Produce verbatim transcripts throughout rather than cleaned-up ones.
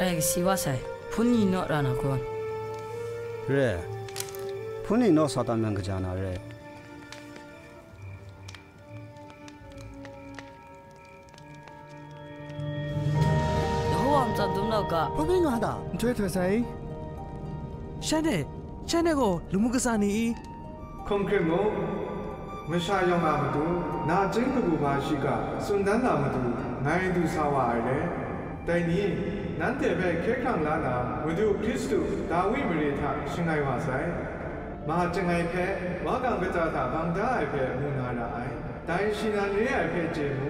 Grai kasi wa sai, hpun ni naw ra na kun? Re, hpun ni naw Satan nan kaja na re. Yawhawng a matsan dum nau ga. Hpa bai nga ta? Nhtoi htoi sai. Shanhte, shanhte gaw lamu kasa ni i? Hkum hkrit mu, masha yawng a matu, nachying kabu hpa shiga tsun dan na matu, ngai du sa wa ai re. Dai ni, nanhte hpe hkye hkrang la na, Madu Hkristu, Dawi mare hta shangai wa sai. Ma chyangai hpe, wa gang kaja hta bang da ai hpe mu na ra ai. Dai shi nan re ai hpe chye mu.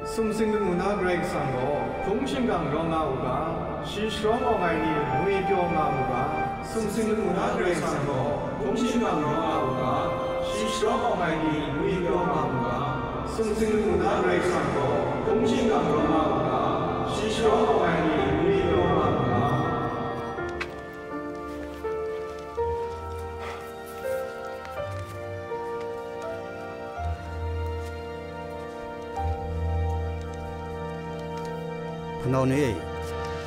Sumsing lamu na Karai Kasang gaw hpung shingkang rawng nga u ga, shi sharawng awng ai ni ngwi pyaw nga mu ga. Sumsing lamu na Karai Kasang gaw hpung shingkang rawng nga u ga, shi sharawng awng ai ni ngwi pyaw nga mu ga. Sumsing lamu na Karai Kasang gaw hpung shingkang rawng nga u ga, shi sharawng awng ai ni ngwi pyaw nga mu ga. Hpunau ni e,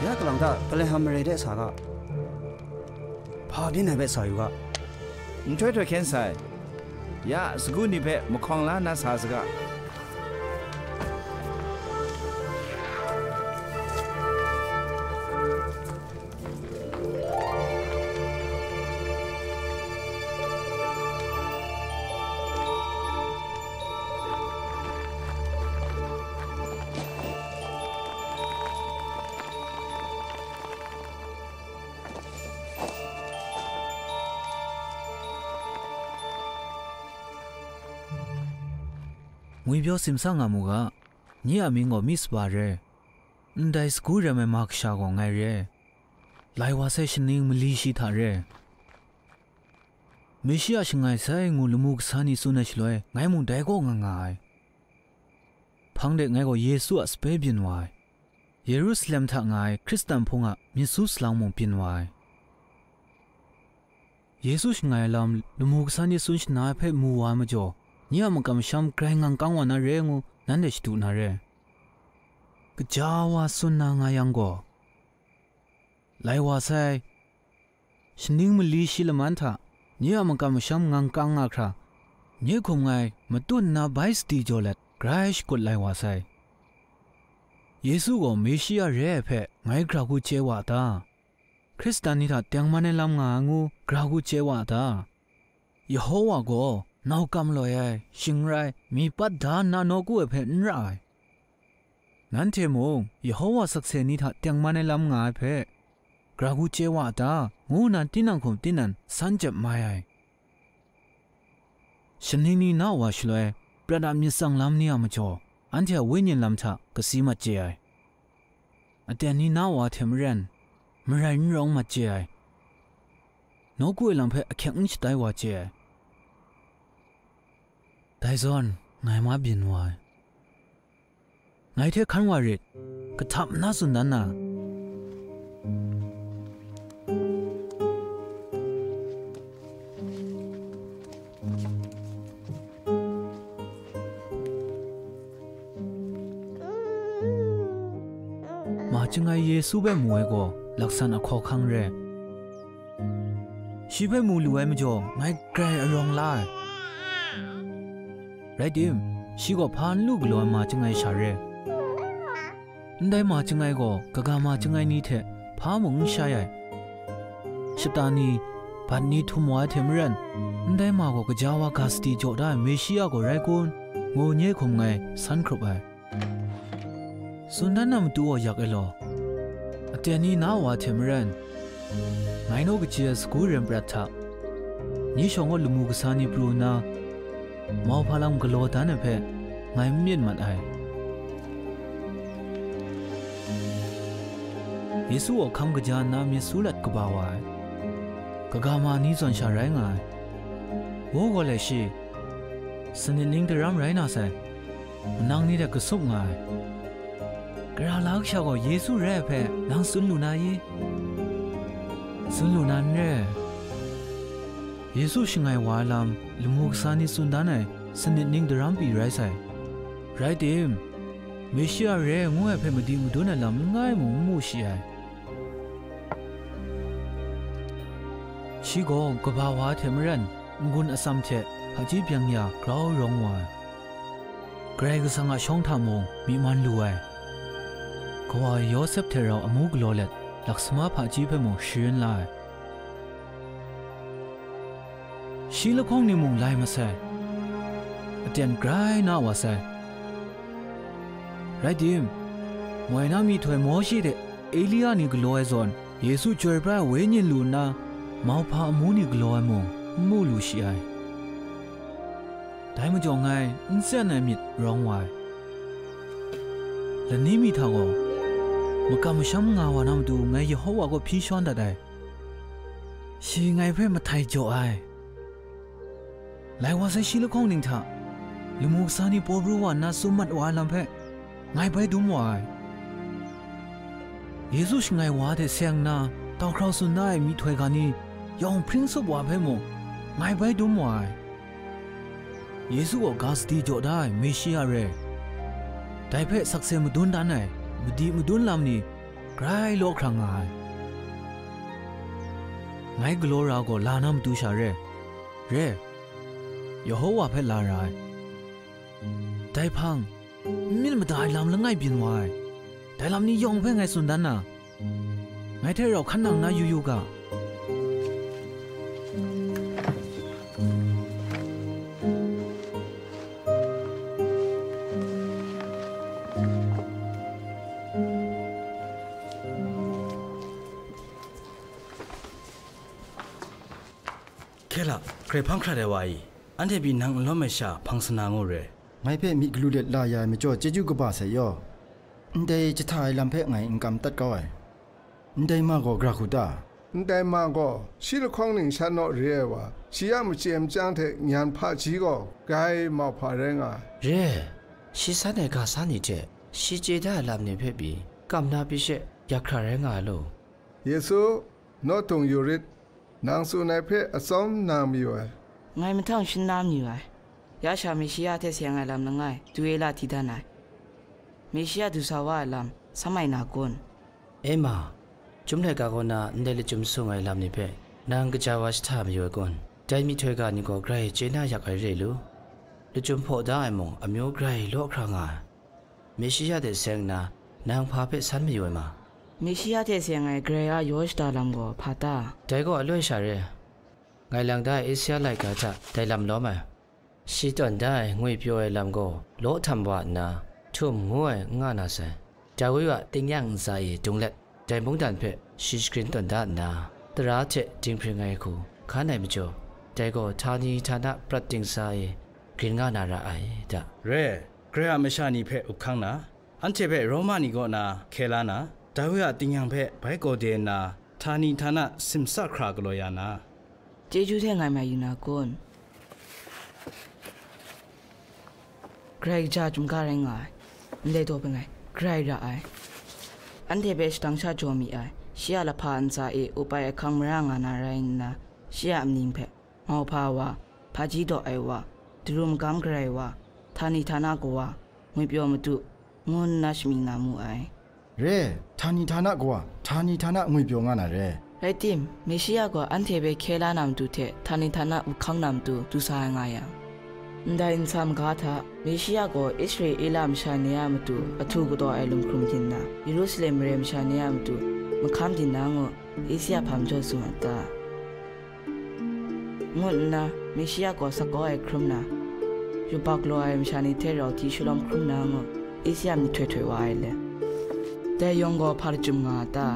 ya kalang hta Betlehem mare de sa ga, hpa byin ai hpe sa yu ga. Nhtoi htoi hkyen sai, ya sagu ni hpe mahkawng la na sa saga. Ngwipyaw simsa nga mu ga, nye a mying gaw Mispa re, ndai sagu rem ai ma kasha gaw ngai re, lai wa sai shaning mali shi hta re. Meshia shangai sai ngu lamu kasa ni tsun ai shaloi, ngai mung dai kaw nga nga ai. Hpang de ngai gaw Yesu a sape byin wa ai. Yerusalem hta nga ai Hkristan hpung a myit su salang mung byin wa ai. Yesu shangai ai lam lamu kasa ni tsun shana ai hpe mu wa ai majaw, nye a makam masham grai ngang kang wa na re ngu nanhte shadu na re. Kaja wa tsun na nga yang gaw, lai wa sai, shaning mali shi laman hta nye a makam masham ngang kang nga hkra, nye hkum ngai matut nna bai sadi jaw let grai shakut lai wa sai. Yesu gaw Meshia re ai hpe ngai gra gu chye wa a ta? Hkristan ni hta tengman ai lam nga ai ngu gra gu chye wa a ta? Yehowa gaw nau kam loi ai, shing n rai, mi pat da nna nawku ai hpe n ra ai. Nanhte mung Yehowa sakse ni hta tengman ai lam nga ai hpe, gra gu chye wa a ta? Ngu nna tinang hkum tinang san jep mai ai. Shaning ni na wa shaloi, prat a myit tsang lam ni a majaw, anhte a wenyin lam hta kasi mat chye ai. Aten ni na wa hte maren, marai n rawng mat chye ai. Nawku ai lam hpe ahkyeng n shatai wa chye ai. Dai zawn, ngai ma byin wa ai. Ngai hte hkan wa rit, kahtap nna tsun dan na. Ma chyangai Yesu hpe mu ai gaw laksan ahkaw hkang re. Shi hpe mu lu ai majaw, ngai grai arawng la ai. Rai tim, shi gaw hpa n lu galaw ai ma chyangai sha re. Ndai ma chyangai gaw kaga ma chyangai ni hte hpa mung n shai ai. Shata ni, bat ni htum wa ai hte maren, ndai ma gaw gaja wa ga sadi jaw da ai Meshia gaw rai kun, ngu nye hkum ngai san hkrup ai. Tsun dan na matu gaw yak ai law, aten ni na wa hte maren, ngai naw kaji ai sagu rem prat hta, nye shawng gaw lamu kasa ni pru nna, mauhpa lam galaw dan ai hpe ngai n myit mat ai. Yesu gaw hkam kaja nna myit su lat kaba wa ai, kaga ma ni zawn sha rai nga ai. Wo gaw le shi, sanit ning daram rai na sai, manang ni hte kasup nga ai. Gara la kasha gaw Yesu re ai hpe nang tsun lu na i? Tsun lu na n re. Yesu shangai wa ai lam lamu kasa ni tsun dan ai sanit ning daram pyi rai sai. Rai tim, Meshia re ai ngu ai hpe madi madun ai lam langai mung n mu shi ai. Shi gaw kaba wa hte maren n-gun atsam hte hpaji byeng ya grau rawng wa ai. Karai Kasang a shawng hta mung myi man lu ai. Kawa Yawsep hte rau amu galaw let, laksama hpaji hpe mung sharin la ai. Shi lahkawng ni mung lai masai, aten grai na wa sai. Rai tim, moi na myihtoi Mawshe hte Elia ni galaw ai zawn, Yesu chyoi pra ai Wenyi lu nna, mauhpa amu ni galaw ai mung n mu lu shi ai. Dai majaw ngai n tsen ai myit rawng wa ai. Lani mi hta gaw, makam masham nga wa na matu ngai Yehova kaw hpyi shawn dat ai. Shi ngai hpe mahtai jaw ai. Lai wa sai shi lahkawng ning hta, lamu kasa ni paw pru wa nna sum mat wa ai lam hpe, ngai bai dum wa ai. Yesu shangai wa hte seng nna, tau hkrau tsun da ai myihtoi ga ni yawng hpring sup wa hpe mung, ngai bai dum wa ai. Yesu gaw ga sadi jaw da ai Meshia re. Dai hpe sakse madun dan ai, madi madun lam ni grai law hkrang nga ai. Ngai galaw ra gaw la na matu sha re. Re, Yehova hpe la ra ai. Dai hpang, n myit mada ai lam langai byin wa ai. Dai lam ni yawng hpe ngai tsun dan na, ngai hte rau hkan nang na yu yu ga. Hkye la, grai hpang hkrat ai wa i, anhte pyi nang n lawm ai sha hpang sana ngu re. Ngai hpe myit galu let la ya ai majaw chyeju kaba sai yaw. Ndai jahta ai lam hpe ngai n kam tat kau ai. Ndai ma gaw gra hku ta? Ndai ma gaw shi lahkawng ning sha naw re ai wa, shi a machye machyang hte nyan hpaji gaw grai mauhpa rai nga ai. Re, shi san ai ga sa ni hte shi chye da ai lam ni hpe pyi kam na pyi she yak hkra rai nga ai law. Yesu, naw dung yu rit, nang tsun ai hpe atsawm nang mayu ai. Ngai mahtang shin na mayu ai. Ya sha Meshia hte seng ai lam langai, du e la hti dan ai. Meshia du sa wa ai lam, sa mai na kun? E ma, Chyum laika kaw na ndai lachyum sung ai lam ni hpe nang kaja wa jahta mayu ai kun? Dai myihtoi ga ni gaw grai chye na yak ai re lu? Lachyum hpaw da ai mung amyu grai law hkra nga ai. Meshia hte seng nna, nang hpa hpe san mayu ai ma? Meshia hte seng ai Karai a yaw shada lam gaw hpa ta? Dai gaw aloi sha re. Ngai lang da ai Asia laika hta dai lam lawm ai. Shi tawn da ai ngwipyaw ai lam gaw law htam wa nna, htum ngu ai n nga na sai. Dawi a tingnyang ntsa e dung let, dai mungdan hpe shi shagrin tawn da nna, tara hte dinghpring ai hku hkan ai majaw, dai gaw htani htana prat dingsa e grin nga na ra ai, da. Re, Karai a masha ni hpe up hkang na, anhte hpe Roma ni kaw na hkye la na, Dawi a tingnyang hpe bai kaw de nna, htani htana simsa hkra galaw ya na, chyeju hte ngai mai yu na kun? Karai kaja chyum ga rai nga ai, ndai daw bai ngai, grai ra ai. Anhte hpe shadang sha jaw mi ai, shi a lahpa ntsa e up ai ahkang mara nga na rai nna, shi a amying hpe, mauhpa wa, hpaji daw ai wa, daru magam garai wa, htani htana kawa, ngwipyaw madu, ngu nna shamying na mu ai. Re, htani htana kawa, htani htana ngwipyaw nga na re. Rai tim, Meshia gaw anhte hpe hkye la na matu hte htani htana up hkang na matu du sa ai nga yang, ndai nsa maga hta, Meshia gaw Israela masha ni a matu ahtu kadaw ai lum hkrum hkyin na, Yerusalem mare masha ni a matu mahkam hkyin na ngu, Asia hpa majaw tsun a ta? Ngut nna, Meshia gaw sakau ai hkrum na, yubak law ai masha ni hte rau hti shalawm hkrum na ngu, Asia myihtoi htoi wa ai le, dai yawng gaw hpa lachyum nga a ta?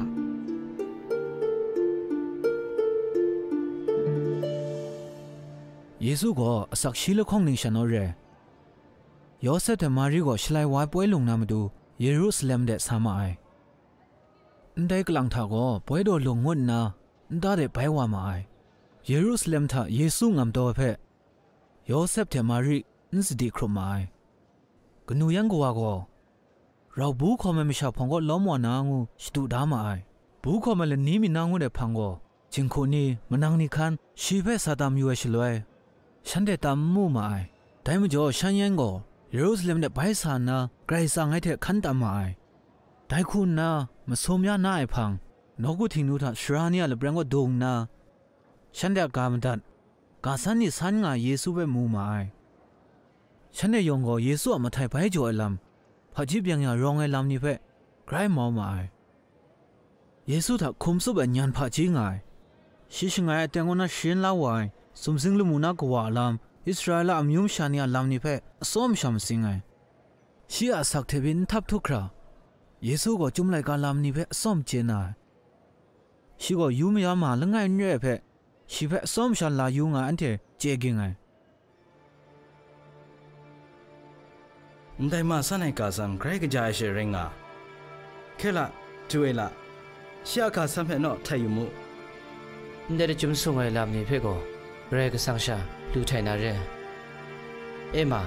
Yesu gaw asak shi lahkawng ning sha naw re. Yawsep hte Mari gaw Shalai wa ai poi lung na matu Yerusalem de sa ma ai. Ndai kalang hta gaw poi daw lung ngut nna, nta de bai wa ma ai. Yerusalem hta Yesu ngam taw ai hpe, Yawsep hte Mari n sadi hkrup ma ai. Kanu yan kawa gaw, rau bu hkawm ai masha hpawng kaw lawm wa na ngu shadu da ma ai. Bu hkawm ai lani mi na ngut ai hpang gaw, jinghku ni, manang ni hkan shi hpe sa tam yu ai shaloi, shanhte tam n mu ma ai. Dai majaw, shan yan gaw Yerusalem de bai sa nna, Karai Kasang ai hte hkan tam ma ai. Dai hku nna, masum ya na ai hpang, nawku Htingnu hta sara ni a lapreng kaw dung nna, shanhte a ga madat, ga san ni san nga ai Yesu hpe mu ma ai. Shanhte yawng gaw Yesu a mahtai bai jaw ai lam, hpaji byeng ya rawng ai lam ni hpe grai mau ma ai. Yesu hta hkum tsup ai nyan hpaji nga ai. Shi shangai aten kaw na sharin la wa ai sumsing lamu na kawa a lam, Israela amyu masha ni a lam ni hpe atsawm sha matsing ai. Shi a asak hte pyi n htap htuk hkra, Yesu gaw Chyum laika lam ni hpe atsawm chye na ai. Shi gaw yu maya ma langai n re ai hpe, shi hpe atsawm sha la yu nga ai anhte chye ging ai. Ndai ma san ai ga san grai kaja ai she rai nga. Hkye la, du ai la, shi a ga san hpe naw htai yu mu. Ndai lachyum sung ai lam ni hpe gaw Karai Kasang sha lu htai na re ai. E ma,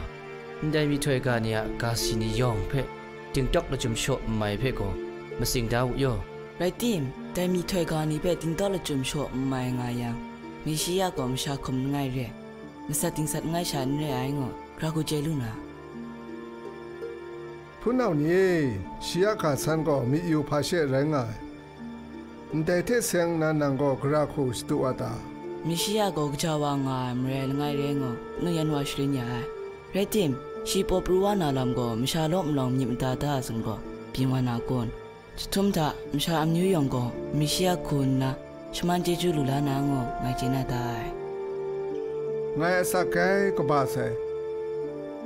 ndai myihtoi ga ni a ga si ni yawng hpe tingtawk lachyum shaw n mai hpe gaw matsing da u yaw. Rai tim, dai myihtoi ga ni hpe tingtawk lachyum shaw n mai nga yang, Meshiya gaw masha hkum langai re, masat dingsat langai sha n re ai ngu, gara hku chye lu na. Hpunau ni e, shi a ga san gaw myi yu hpa she rai nga ai. Ndai hte seng nna nang gaw gara hku shadu wa ta? Meshiya gaw kaja wa nga ai marai langai re ngu, nu yan wa sharin ya ai. Rai tim, shi paw pru wa na lam gaw masha law malawng myit mada da a zawn gaw, byin wa na kun? Jahtum hta masha amyu yawng gaw Meshiya hku nna shaman chyeju lu la na ngu ngai chye na da ai. Ngai asak kai kaba sai,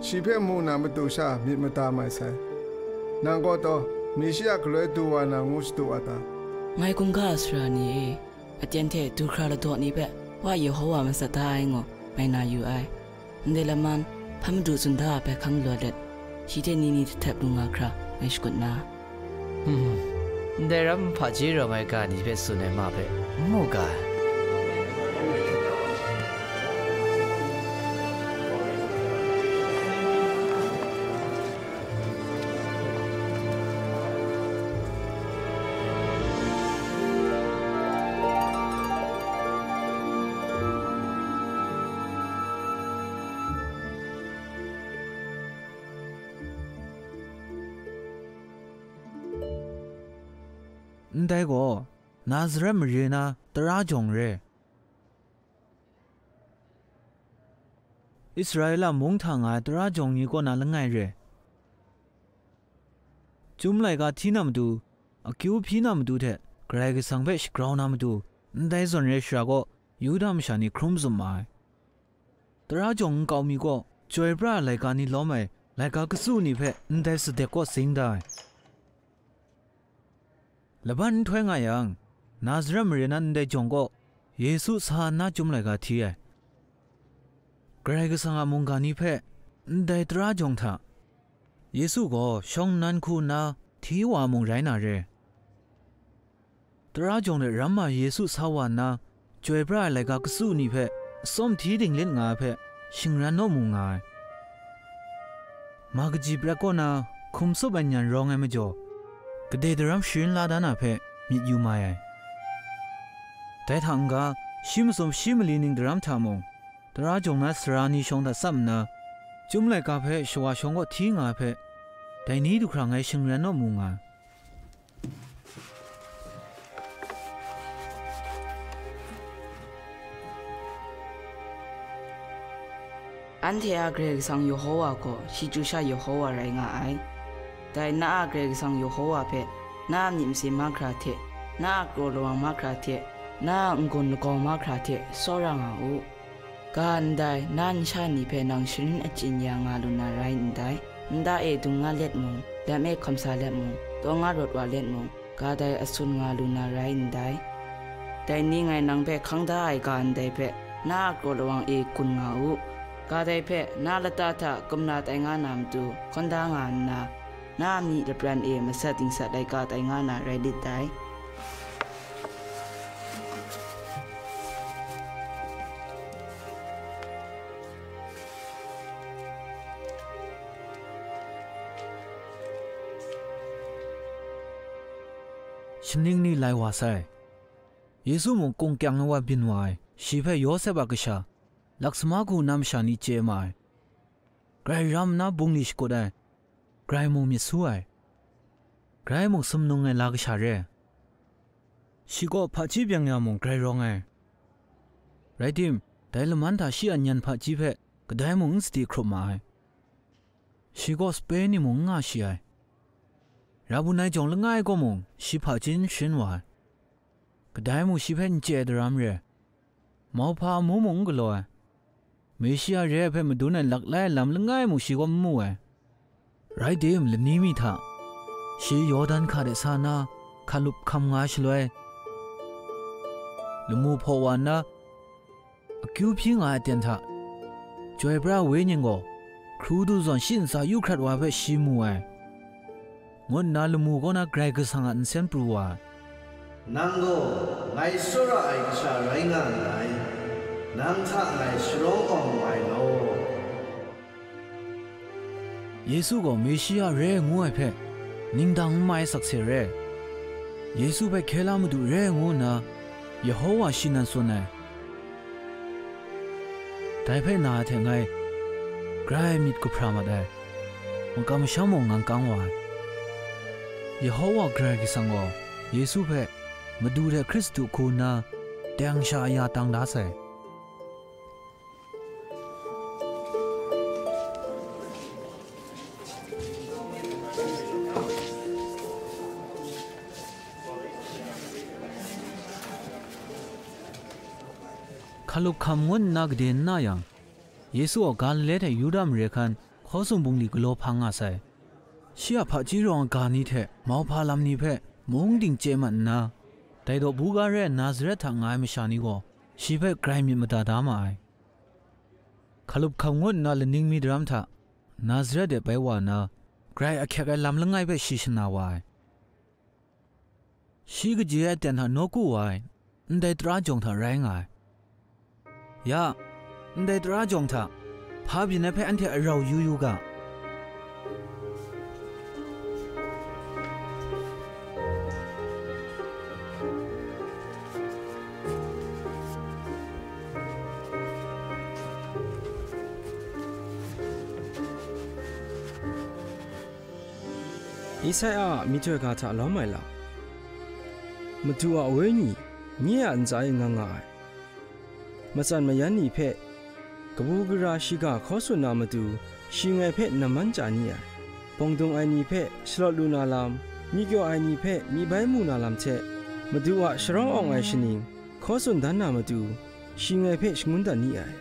shi hpe mu na matu sha myit mada mai sai. Nang gaw taw, Meshiya galoi du wa na ngu shadu wa ta? Ngai hkungga sara ni e, aten hte du hkra ladaw ni hpe Wa Yehowa matsat da ai ngu ngai na yu ai. Ndai laman, hpa madu tsun da ai hpe hkang lawt let, shi hte ni ni hte htep lu nga hkra ngai shakut na. Ndai ram hpaji rawng ai ga ni hpe tsun ai ma hpe n mu ga ai. Ndai gaw Nazaret mare na tara jawng re. Israela mung hta nga ai tara jawng ni kaw na langai re. Chyum laika hti na matu, akyu hpyi na matu hte Karai Kasang hpe shagrau na matu, ndai zawn re shara kaw Yuda masha ni hkrum zum ma ai. Tara jawng nkau mi kaw, chyoi pra ai laika ni lawm ai laika katsu ni hpe ndai sadek kaw sing da ai. Laban nhtoi nga yang, Nazaret mare na ndai jawng kaw Yesu sa nna Chyum laika hti ai. Karai Kasang a mungga ni hpe ndai tara jawng hta Yesu gaw shawng nnan hku nna hti wa mung rai na re. Tara jawng de ramma Yesu sa wa nna, chyoi pra ai laika katsu ni hpe atsawm hti dinglit nga ai hpe shingran naw mu nga ai. Ma kaji prat kaw na hkum tsup ai nyan rawng ai majaw, gade daram sharin la da na hpe myit yu mai ai. Dai hta n-ga, shi matsun shi mali ning daram hta mung, tara jawng na sara ni shawng hta tsap nna, Chyum laika hpe shawa shawng kaw hti nga ai hpe, dai ni du hkra ngai shingran naw mu nga ai. Anhte a Karai Kasang Yehowa gaw shi chyu sha Yehowa rai nga ai. Dai na a Karai Kasang Yehowa hpe na a myit masin mahkra hte, na a kraw lawang mahkra hte, na a n-gun lagaw mahkra hte tsawra nga u. Ga ndai na nsha ni hpe nang sharin achyin ya nga lu na rai ndai, nta e dung nga let mung, lam e hkawm sa let mung, taw nga rawt wa let mung, ga dai a tsun nga lu na rai ndai. Dai ni ngai nang hpe hkang da ai ga ndai hpe, na a kraw lawang e gun nga u. Ga dai hpe, na lata hta kumla tai nga na matu, hkawn da nga nna, na a myi lapran e masat dingsat laika tai nga na rai lit dai. Shaning ni lai wa sai. Yesu mung kung kyang ai wa byin wa ai, shi hpe Yawsep a kasha, Laksama hku na masha ni chye ma ai. Grai ram nna bungli shakut ai, grai mung myit su ai, grai mung sumnung ai la kasha re ai. Shi gaw hpaji byeng ya mung grai rawng ai. Rai tim, dai laman hta shi a nyan hpaji hpe kadai mung n sadi hkrup ma ai. Shi gaw sape ni mung n nga shi ai. Rabunai jawng langai gaw mung shi hpaji n sharin wa ai. Kadai mung shi hpe n chye ai daram re ai. Mauhpa amu mung n galaw ai. Meshia re ai hpe madun ai laklai ai lam langai mung shi gaw n mu ai. Rai tim, lani mi hta, shi Yawdan hka de sa na, hkalup hkam nga ai shaloi, lamu hpaw wa nna, akyu hpyi nga ai aten hta, Chyoi pra ai Wenyi gaw, hkru du zawn shi ntsa yu hkrat wa ai hpe shi mu ai, ngu nna lamu kaw na Karai Kasang a nsen pru wa ai. Nang gaw ngai tsawra ai kasha rai nga nngai, nang hta ngai sharawng awng nngai law. Yesu gaw Meshia re ai ngu ai hpe, ningdang n mai sakse re. Yesu hpe hkye la Madu re ai ngu nna, Yehowa shi nan tsun ai. Dai hpe na ai hte ngai, grai myit kahpra mat ai, makam masham mung ngang kang wa ai. Yehowa Karai Kasang gaw Yesu hpe Madu hte Hkristu hku nna, teng sha aya tang da sai. Hkalup hkam ngut nna gade n na yang, Yesu gaw Galile hte Yuda mare hkan hkaw tsun bungli galaw hpang nga sai. Shi a hpaji rawng ai ga ni hte mauhpa lam ni hpe mung dingchye mat nna, dai daw buga re ai Nazaret hta nga ai masha ni gaw shi hpe grai myit mada da ma ai. Hkalup hkam ngut nna laning mi daram hta Nazaret de bai wa nna, grai ahkyek ai lam langai hpe shi shana wa ai. Shi kaje ai aten hta nawku wa ai, ndai tara jawng hta rai nga ai. Ya, ndai tara jawng hta hpa byin ai hpe anhte arau yu yu ga. Esaia a myihtoi ga hta lawm ai lam. Madu a Wenyi nye a ntsa e nga nga ai. Matsan mayan ni hpe kabu gara shiga hkaw tsun na matu, shi ngai hpe namman chya ni ai. Bawng dung ai ni hpe shalawt lu na lam, myi kyaw ai ni hpe myi bai mu na lam hte, Madu a sharawng awng ai shaning hkaw tsun dan na matu, shi ngai hpe shangun dat ni ai.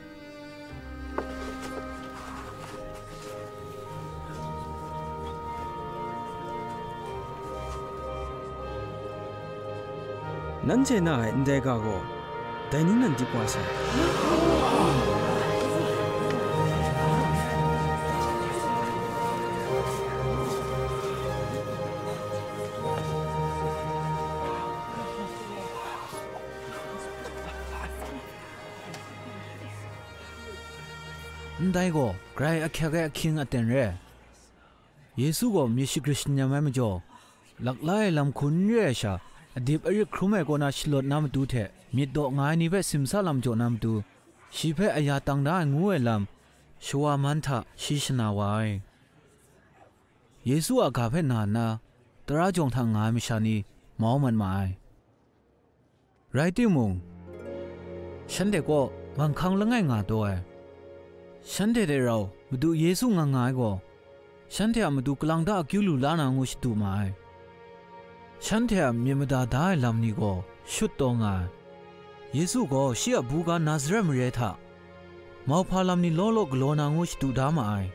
Nanhte na ai ndai ga gaw, dai ni nan dip wa sai. Ndai gaw grai ahkyek ai ahkying aten re ai. Yesu gaw myit shagrit shanyam ai majaw, laklai ai lam hku n re ai sha, adip arit hkrum ai kaw na shalawt na matu hte myit daw nga ai ni hpe simsa lam jaw na matu, shi hpe aya tang da ai ngu ai lam, shawa man hta shi shana wa ai. Yesu a ga hpe na nna, tara jawng hta nga ai masha ni mau mat ma ai. Rai timung, shanhte kaw manghkang langai nga taw ai. Shanhte hte rau Madu Yesu nga nga ai gaw, shanhte a matu kalang ta akyu lu la na ngu shadu ma ai. Shanhte a myit mada da ai lam ni gaw shut taw nga ai. Yesu gaw shi a buga Nazaret mare hta mauhpa lam ni law law galaw na ngu shadu da ma ai.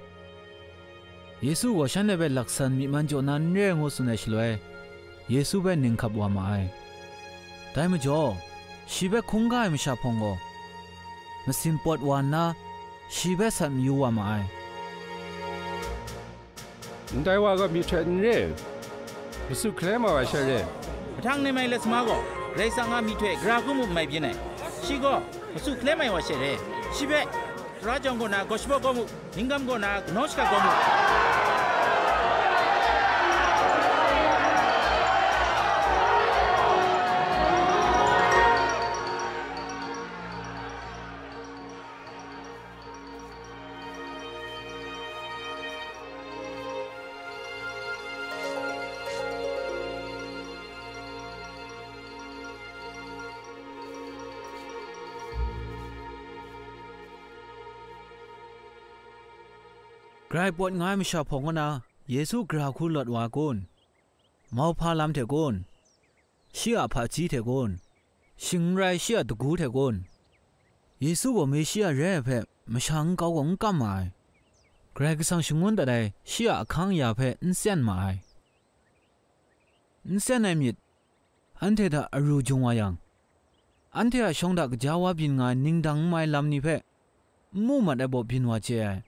Yesu gaw shanhte hpe laksan myi man jaw na n re ai ngu tsun ai shaloi, Yesu hpe ninghkap wa ma ai. Dai majaw, shi hpe hkungga ai masha hpawng gaw, masin pawt wa nna, shi hpe sat mayu wa ma ai. Ndai wa gaw myihtoi n re, masu hkalem ai wa she re. Mahtang nem ai lasama gaw, Karai Kasang a myihtoi gara hku mu n mai byin ai. Shi gaw, masu hkalem ai wa she re. Shi hpe, tara jawng kaw na gaw shabaw gaw mu, ningkam kaw na kanaw shaka gaw mu. Grai pawt nga ai masha hpawng kaw na, Yesu gara hku lawt wa ai kun? Mauhpa lam hte kun? Shi a hpaji hte kun? Shing n rai shi a dagu hte kun? Yesu gaw Meshia re ai hpe masha nkau gaw n kam ma ai. Karai Kasang shangun dat ai shi a ahkang aya hpe n syan ma ai. N syan ai myit, anhte hta aru jung wa yang, anhte a shawng hta kaja wa byin nga ai ningdang n mai lam ni hpe n mu mat ai baw byin wa chye ai.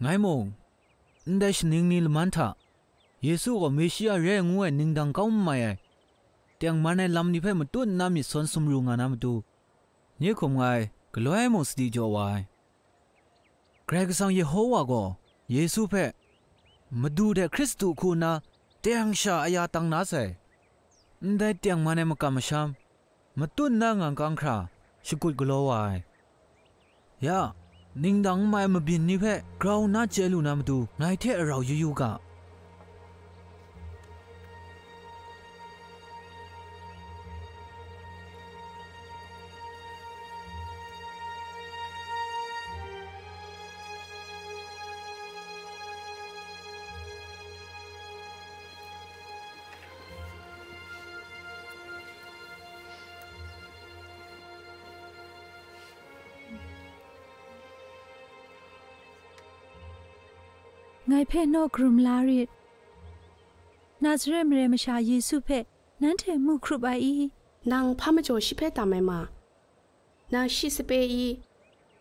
Ngai mung, ndai shaning ni laman hta, Yesu gaw Meshia re ai ngu ai ningdang kau n mai ai, tengman ai lam ni hpe matut nna myit sawn sumru nga na matu, nye hkum nga ai, galoi mung sadi jaw wa ai. Karai Kasang Yehowa gaw Yesu hpe, Madu hte Hkristu hku nna teng sha aya tang na sai. Ndai tengman ai makam masham, matut nna ngang kang hkra shakut galaw wa ai. Ya, ningdang n mai mabyin ni hpe grau nna chye lu na matu, ngai hte arau yu yu ga. Ngai hpe naw karum la rit. Nazaret mare masha Yesu hpe nanhte mu hkrup ai i? Nang hpa majaw shi hpe tam ai ma? Nang shi sape i?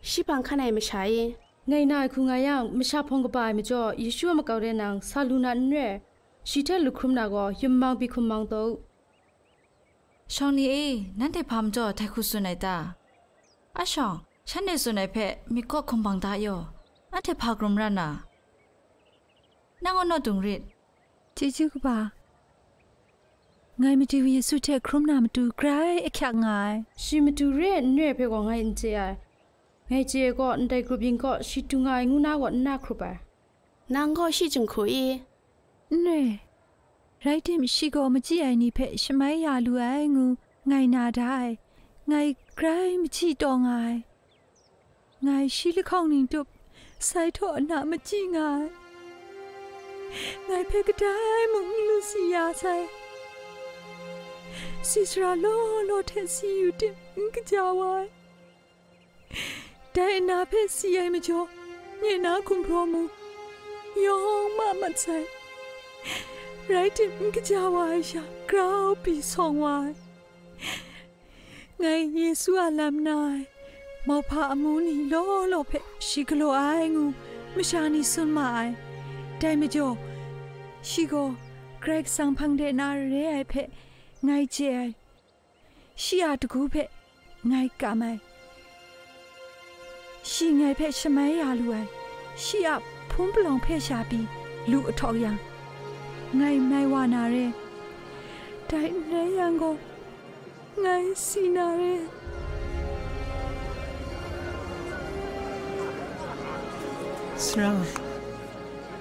Shi hpang hkan ai masha i? Ngai na ai hku nga yang, masha hpawng kaba ai majaw, Yesu a makau re nang sa lu na n re, shi hte lu hkrum na gaw, yum mang bi hkum mang taw u. Shawng ni e, nanhte hpa majaw dai hku tsun ai ta? A shawng, shanhte tsun ai hpe myit kaw hkum bang da yaw, anhte hpa karum ra na? Nang gaw naw dung rit. Chyeju kaba, ngai Madu Yesu hte hkrum na matu grai ahkyak nga ai. Shi madu re n re ai hpe gaw ngai n chye ai. Ngai chye ai gaw, ndai grup yin kaw shi du nga ai ngu na gaw n na hkrup ai. Nang gaw shi jinghku i? N re. Rai tim, shi gaw machyi ai ni hpe shamai ya lu ai ngu ngai na da ai. Ngai grai machyi taw nga ai. Ngai shi lahkawng ning tup, sai htaw na machyi nga ai. Ngai hpe kadai mung n lu si ya sai. Si sara law law hte si yu tim, n kaja wa ai. Dai nna hpe si ai majaw, nye na gumhpraw mung yawng ma mat sai. Rai tim, n kaja wa ai sha, grau pyi sawng wa ai. Ngai Yesu a lam na ai mauhpa amu ni law law hpe shi galaw ai ngu masha ni tsun ma ai. Dai majaw, shi gaw Karai Kasang hpang de na re ai hpe ngai chye ai. Shi a dagu hpe ngai kam ai. Shi ngai hpe shamai ya lu ai, shi a hpun palawng hpe sha pyi lu ahtawk yang, ngai mai wa na re. Dai n rai yang gaw, ngai si na re. Sara,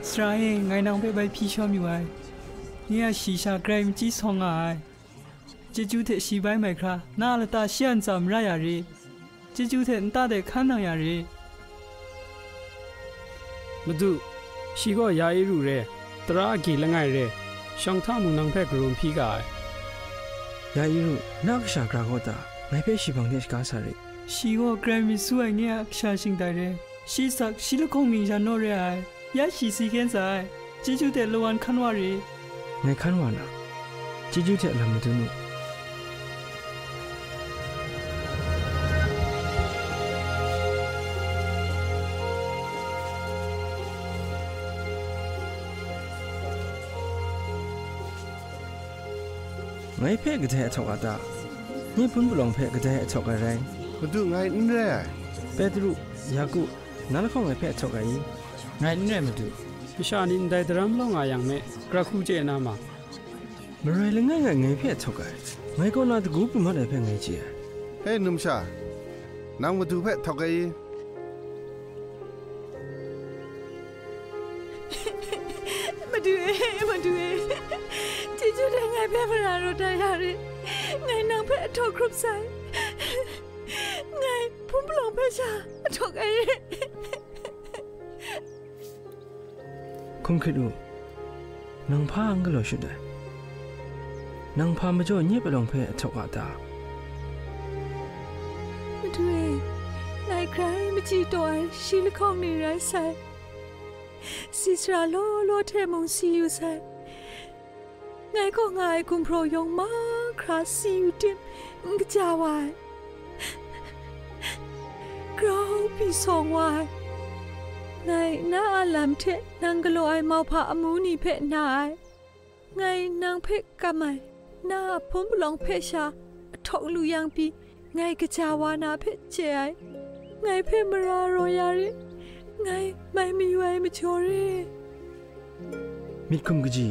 Sara e, ngai nang hpe bai hpyi shawm yu ai. Nye a shayi sha grai machyi sawng nga ai. Chyeju hte shi bai mai hkra, na a lata shi a ntsa mara ya re. Chyeju hte nta de hkan nang ya re. Madu, shi gaw Yairu re, tara agyi langai re, shawng hta mung nang hpe karum hpyi ga ai. Yairu, na kasha gra gaw ta? Ngai hpe shi hpang de shaga sa rit. Shi gaw grai myit su ai nye a kasha shingdai re. Shi asak shi lahkawng ning jan naw re ai. Ya shi si hkyen sa ai. Chyeju hte lawan hkan wa re. Ngai hkan wa na, chyeju hte lam madun u. Ngai hpe kadai ahtawk a ta? Nye hpun palawng hpe kadai ahtawk ai rai? Madu, ngai n re ai. Petru, Yaku, na lahkawng ngai hpe ahtawk ai i? Ngai n re, Madu. Masha ni ndai daram law nga yang me, gara hku chye na ma? Maroi langai ngai ngai hpe ahtawk ai, ngai kaw na dagu pru mat ai hpe ngai chye ai. He numsha, nang Madu hpe ahtawk ai i? Madu e, Madu e, chyeju dai ngai hpe mara rawt da ya re, ngai nang hpe ahtawk hkrup sai, ngai hpun palawng hpe sha ahtawk ai re. Hkum hkrit u, nang hpa n galaw shut ai? Nang hpa majaw nye palawng hpe ahtawk a ta? Madu e, ngai grai machyi taw ai shi lahkawng ni rai sai. Sisara law law hte mung si yu sai. Ngai kaw nga ai gumhpraw yawng mahkra si yu tim n kaja wa ai. Grau pyi sawng wa ai. Ngai na a lam hte nang galaw ai mauhpa amu ni hpe na ai. Ngai nang hpe kam ai, na a hpun palawng hpe sha ahtawk lu yang pyi, ngai kaja wa na hpe chye ai. Ngai hpe mara raw ya rit, ngai mai mayu ai majaw re. Myit hkum kaji,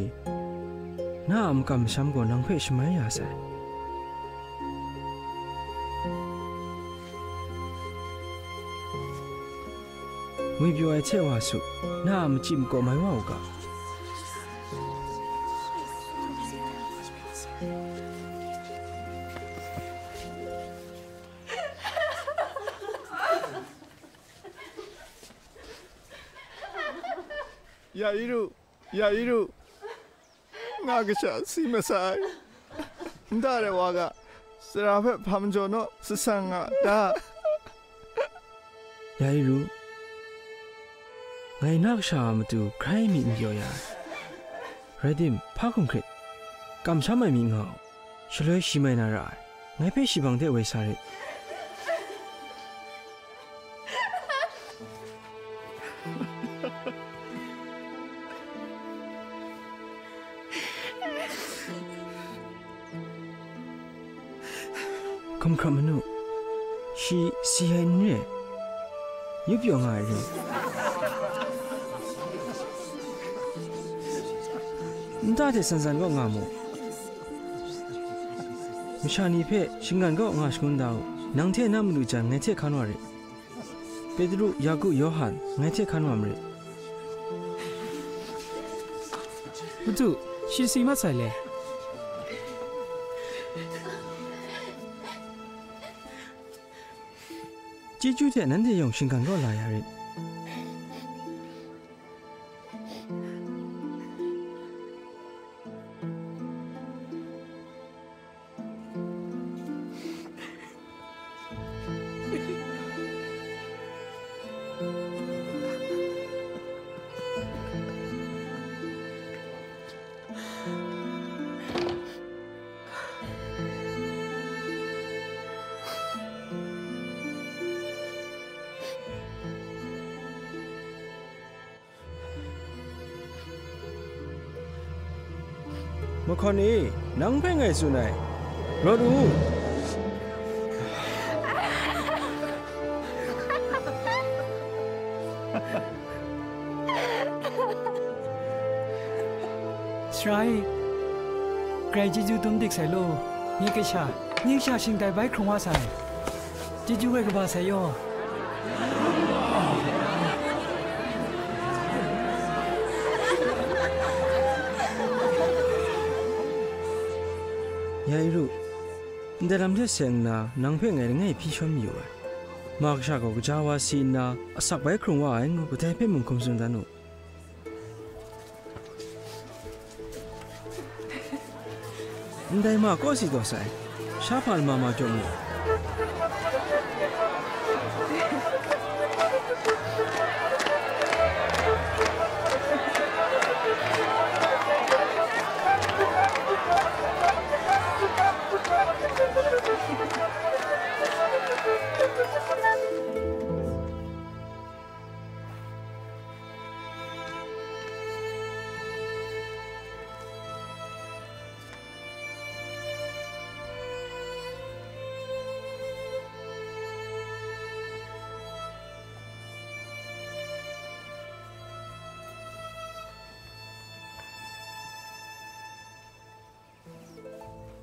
na a makam masham gaw nang hpe shamai ya sai. Ngwipyaw ai hte wa su, na a machyi makaw mai wa u ga. Yairu, Yairu, nga kasha si masa ai. Nta re wa ga, sara hpe hpa majaw naw, sasang nga da. Yairu, ngai na kasha a matu hkrai mi n pyaw ya ai. Rai tim, hpa hkum hkrit, kamsham ai mi nga u, shaloi shi mai na ra ai, ngai hpe shi bang de woi sa rit. Hkum hkrap manu, shi si ai n re, yup pyaw nga ai re. Nta hte san san kaw nga mu. Masha ni hpe shinggan kaw nga shangun da u. Nang hte na madu jan ngai hte hkan wa re. Petru, Yaku, Yawhan, ngai hte hkan wa marit. Madu, shi si mat sai le? Chyeju hte nanhte yawng shinggan kaw la ya rit. Mahkawn e, nang hpe ngai tsun ai, rawt u. Sara e, grai chyeju dum dik sai law, nye kasha, nye kasha shingtai bai hkrung wa sai. Chyeju ai kaba sai yaw. Yairu, ndai lam hte seng nna, nang hpe ngai langai hpyi shawn mayu ai. Ma kasha gaw kaja wa si nna, asak bai hkrung wa ai ngu, kadai hpe mung hkum tsun dan u. Ndai ma kaw si taw sai, sha hpa lama ma jaw mu.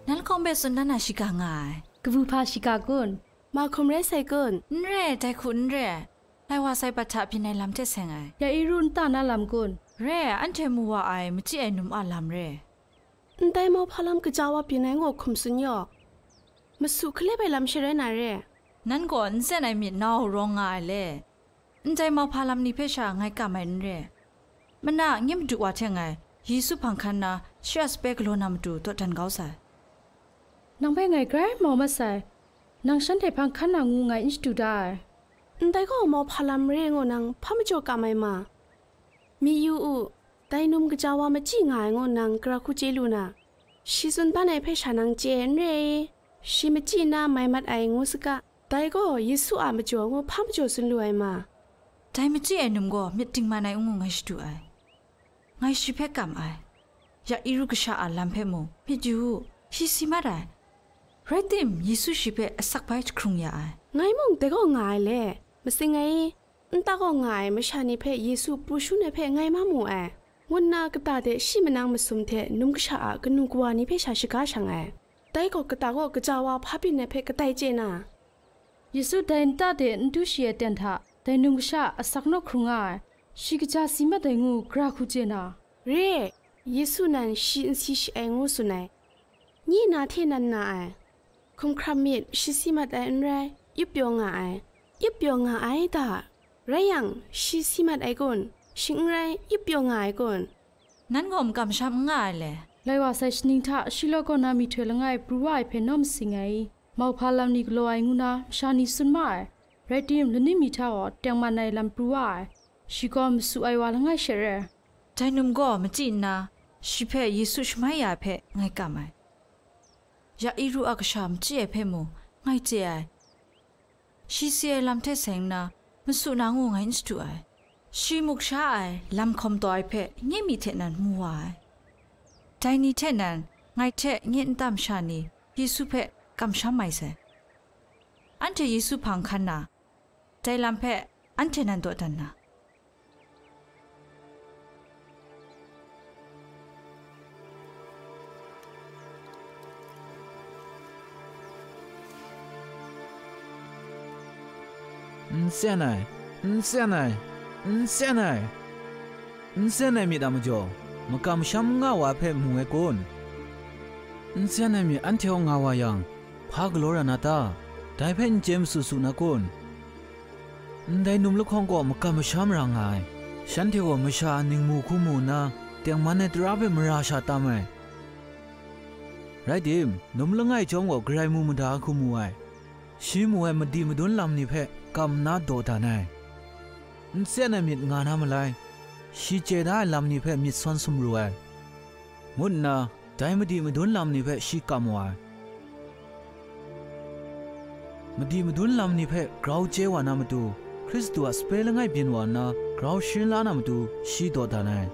Nan lahkawng hpe tsun dan na shiga nga ai. Kabu hpa shiga kun? Ma hkum rai sai kun? N re, dai hku n re. Lai wa sai bat hta byin ai lam hte seng ai. Yairu nta na lam kun? Re, anhte mu wa ai, machyi ai num a lam re. Ndai mauhpa lam kaja wa byin ai ngu hkum tsun yaw. Masu hkalep ai lam she rai na re. Nan gaw n zen ai myit nau rawng nga ai le. Ndai mauhpa lam ni hpe sha ngai kam ai n re. Mana nye madu wa hte ngai Yesu hpang hkan nna, shi a sape galaw na matu dawdan kau sai. Nang hpe ngai grai mau mat sai. Nang shanhte hpang hkan na ngu ngai n shadu da ai. Ndai gaw mauhpa lam re ngu nang hpa majaw kam ai ma? Mi yu u, dai num kaja wa machyi nga ai ngu nang gara hku chye lu na, shi tsun ban ai hpe sha nang chye ai n re i? Shi machyi na mai mat ai ngu saga, dai gaw Yesu a majaw ngu hpa majaw tsun lu ai ma? Dai machyi ai num gaw myit dingman ai ngu ngai shadu ai. Ngai shi hpe kam ai. Yairu kasha a lam hpe mung myit yu u, shi si mat ai. Rai tim, Yesu shi hpe asak bai jahkrung ya ai. Ngai mung dai gaw nga ai le, matsing ai i? Nta gaw nga ai masha ni hpe Yesu pru shangun ai hpe ngai ma mu ai, ngu nna kata de shi manang masum hte num kasha a kanu kawa ni hpe sha shaga shang ai. Dai gaw kata gaw kaja wa hpa byin ai hpe kadai chye na? Yesu dai nta de n du shi ai ten hta, dai num kasha a asak naw hkrung nga ai, shi kaja si mat ai ngu gara hku chye na? Re, Yesu nan shi n si shi ai ngu tsun ai. Nye na hte nan na ai. Hkum hkram myit, shi si mat ai n rai, yup pyaw nga ai. Yup pyaw nga ai ta? Rai yang, shi si mat ai kun? Shing n rai, yup pyaw nga ai kun? Nan gaw makam masham n nga ai le? Lai wa sai shaning hta shi law kaw na myihtoi langai pru wa ai hpe naw matsing ai i? Mauhpa lam ni galaw ai ngu na masha ni tsun ma ai. Rai tim, lani mi hta gaw tengman ai lam pru wa ai, shi gaw masu ai wa langai she re ai. Dai num gaw machyi nna, shi hpe Yesu shamai ya ai hpe ngai kam ai. Yairu a kasha machyi ai hpe mung ngai chye ai. Shi si ai lam hte seng nna, masu na ngu ngai n shadu ai. Shi muk sha ai, lam hkawm taw ai hpe nye myi hte nan mu wa ai. Dai ni hte nan, ngai hte nye nta masha ni, Yesu hpe kamsham mai sai. Anhte Yesu hpang hkan na, dai lam hpe anhte nan dawdan na. N sen ai, n sen ai, n sen ai, n sen ai myit a majaw, makam masham n nga wa hpe mu ai kun? N sen ai myit anhte gaw nga wa yang, hpa galaw ra na ta? Dai hpe n chye masu su na kun? Ndai num lahkawng gaw makam masham ra nga ai. Shanhte gaw masha a ningmu hku mu nna, tengman ai tara hpe mara sha tam ai. Rai tim, num langai chyawm gaw Karai mu mada hku mu ai. Shi mu ai madi madun lam ni hpe kam nna dawdan ai. N sen ai myit nga na malai, shi chye da ai lam ni hpe myit sawn sumru ai, ngu nna dai madi madun lam ni hpe shi kam wa ai. Madi madun lam ni hpe grau chye wa na matu, Hkristu a sape langai byin wa nna grau sharin la na matu, shi dawdan ai.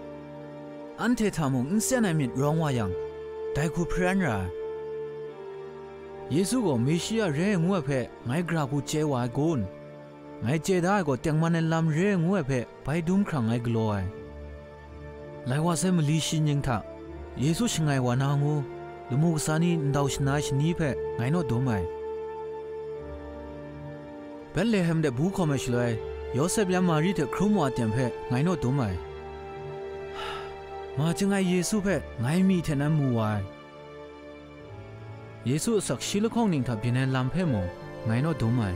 Anhte hta mung n sen ai myit rawng wa yang, dai hku hparan ra ai. Yesu gaw Meshia re ai ngu ai hpe ngai gara hku chye wa ai kun? Ngai chye da ai gaw tengman ai lam re ai ngu ai hpe bai dum hkrang ngai galaw ai. Lai wa sai mali shi ning hta, Yesu shangai wa na ngu, lamu kasa ni ndau shana ai shani hpe ngai naw dum ai. Betlehem de bu hkawm ai shaloi, Yawsep yan Mari hte hkrum wa ai ten hpe ngai naw dum ai. Ma ching ai Yesu hpe ngai myi hte nan mu wa ai. Yesu asak shi lahkawng ning hta byin ai lam hpe mung ngai naw dum ai.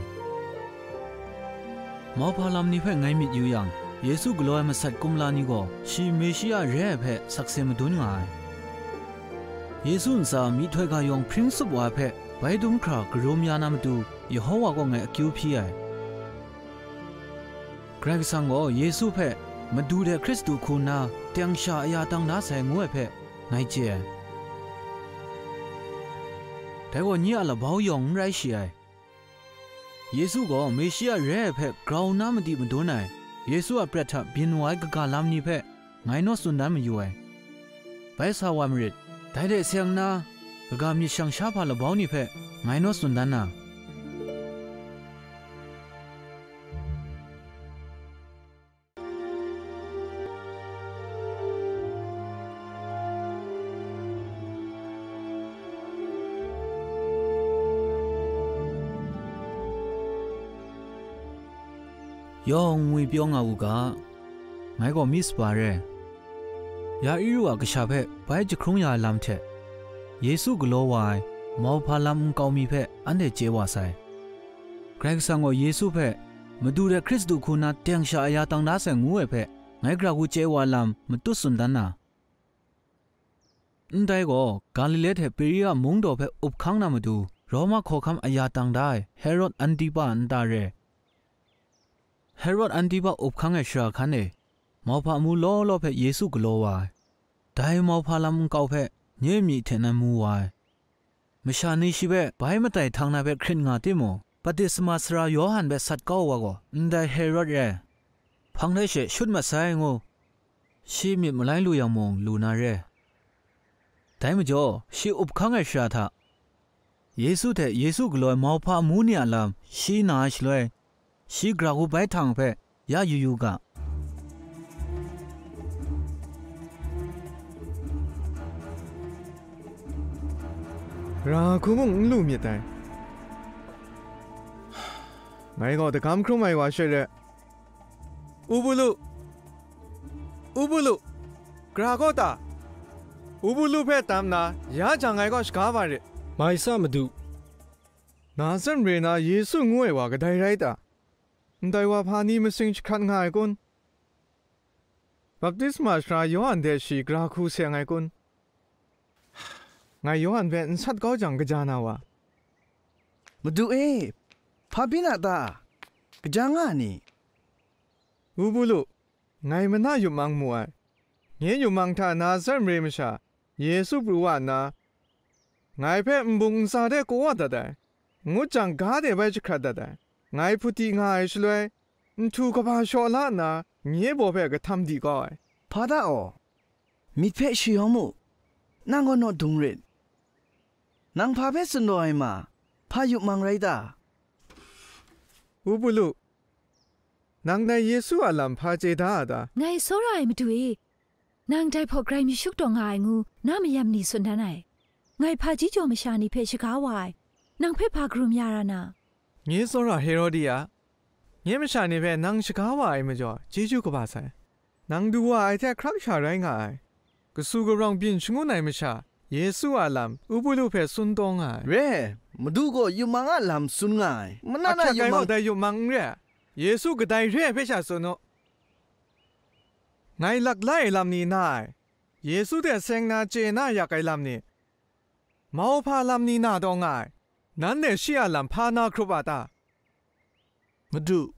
Mauhpa lam ni hpe ngai myit yu yang, Yesu galaw ai masat kumla ni gaw shi Meshia re ai hpe sakse madun nga ai. Yesu ntsa myihtoi ga yawng hpring tsup wa ai hpe bai dum hkra karum ya na matu, Yehova gaw ngai akyu hpyi ai. Karai Kasang gaw Yesu hpe Madu de Hkristu hku nna teng sha aya tang da sai ngu ai hpe ngai chye ai. Dai gaw nye a labau yawng n rai shi ai. Yesu gaw Meshia re ai hpe grau nna madi madun ai, Yesu a pret hta byin wa ai kaga lam ni hpe ngai naw tsun dan mayu ai. Bai sa wa marit, dai hte seng nna, kaga myit shang sha hpa labau ni hpe ngai naw tsun dan na. Yawng ngwipyaw nga u ga, ngai gaw mi saba re. Yairu a kasha hpe bai jahkrung ya ai lam hte, Yesu galaw wa ai mauhpa lam nkau mi hpe anhte chye wa sai. Karai Kasang gaw Yesu hpe Madu de Hkristu hku nna teng sha aya tang da sai ngu ai hpe ngai gara hku chye wa lam matut tsun dan na. Ndai gaw, Galile hte Peria mungdaw hpe up hkang na matu, Roma hkawhkam aya tang da ai Herod Antipa nta re. Herod Antipa up hkang ai shara hkan e, mauhpa amu law law hpe Yesu galaw wa ai. Dai mauhpa lam nkau hpe nye myi hte nan mu wa ai. Masha ni shi hpe bai matai htang na hpe hkrit nga timung, baptisma sara Yawhan hpe sat kau wa gaw, ndai Herod re ai. Hpang hte she shut mat sai ngu, shi myit malai lu yang mung lu na re. Dai majaw, shi up hkang ai shara hta, Yesu hte Yesu galaw ai mauhpa amu ni a lam shi na ai shaloi, shi gara hku bai htang hpe ya yu yu ga. Ra hku mung n lu myit dai. Ngai gaw dagam hkrum ai wa she re. Ubulu, Ubulu, gara kaw ta? Ubulu hpe tam nna, ya jang ngai kaw shaga wa rit. Mai sa, Madu. Nazaret mare na Yesu ngu ai wa kadai rai ta? Ndai wa hpa ni matsing jahkrat nga ai kun? Baptisma sara Yawhan de shi gara hku seng ai kun? Ngai Yawhan hpe n sat kau jang, kaja na wa? Madu e, hpa byin a ta? Kaja nga a ni? Ubulu, ngai mana yup mang mu ai. Nye yup mang hta Nazaret mare masha Yesu pru wa nna, ngai hpe nbung ntsa de kaw dat ai, ngut jang, ga de bai jahkrat dat ai. Ngai hput di nga ai shaloi, nhtu kaba shaw la nna, nye baw hpe kahtam di kau ai. Hpa da aw? Myit hpe shayawng mu, nang gaw naw dung rit. Nang hpa hpe tsun taw ai ma? Hpa yup mang rai ta? Ubulu, nang dai Yesu a lam hpa chye da a ta? Ngai tsawra ai Madu e, nang dai hpaw grai myit shuk taw nga ai ngu, na mayam ni tsun dan ai. Ngai hpaji jaw masha ni hpe shaga wa ai, nang hpe hpa karum ya ra na? Nye tsawra Herodia, nye masha ni hpe nang shaga wa ai majaw, chyeju kaba sai. Nang du wa ai hte hkrak sha rai nga ai. Kasu karawng byin shangun ai masha, Yesu a lam, Ubulu hpe tsun taw nga ai. Re, Madu gaw yup mang a lam tsun nga ai. Mana na ahkyak yup ai gaw mang dai yup mang n re ai. Yesu kadai re ai hpe sha tsun u. Ngai lak lai ai lam ni na ai, Yesu hte seng na chye na yak ai lam ni, mauhpa lam ni na taw nga ai, nanhte shi a lam hpa na hkrup a ta? Madu,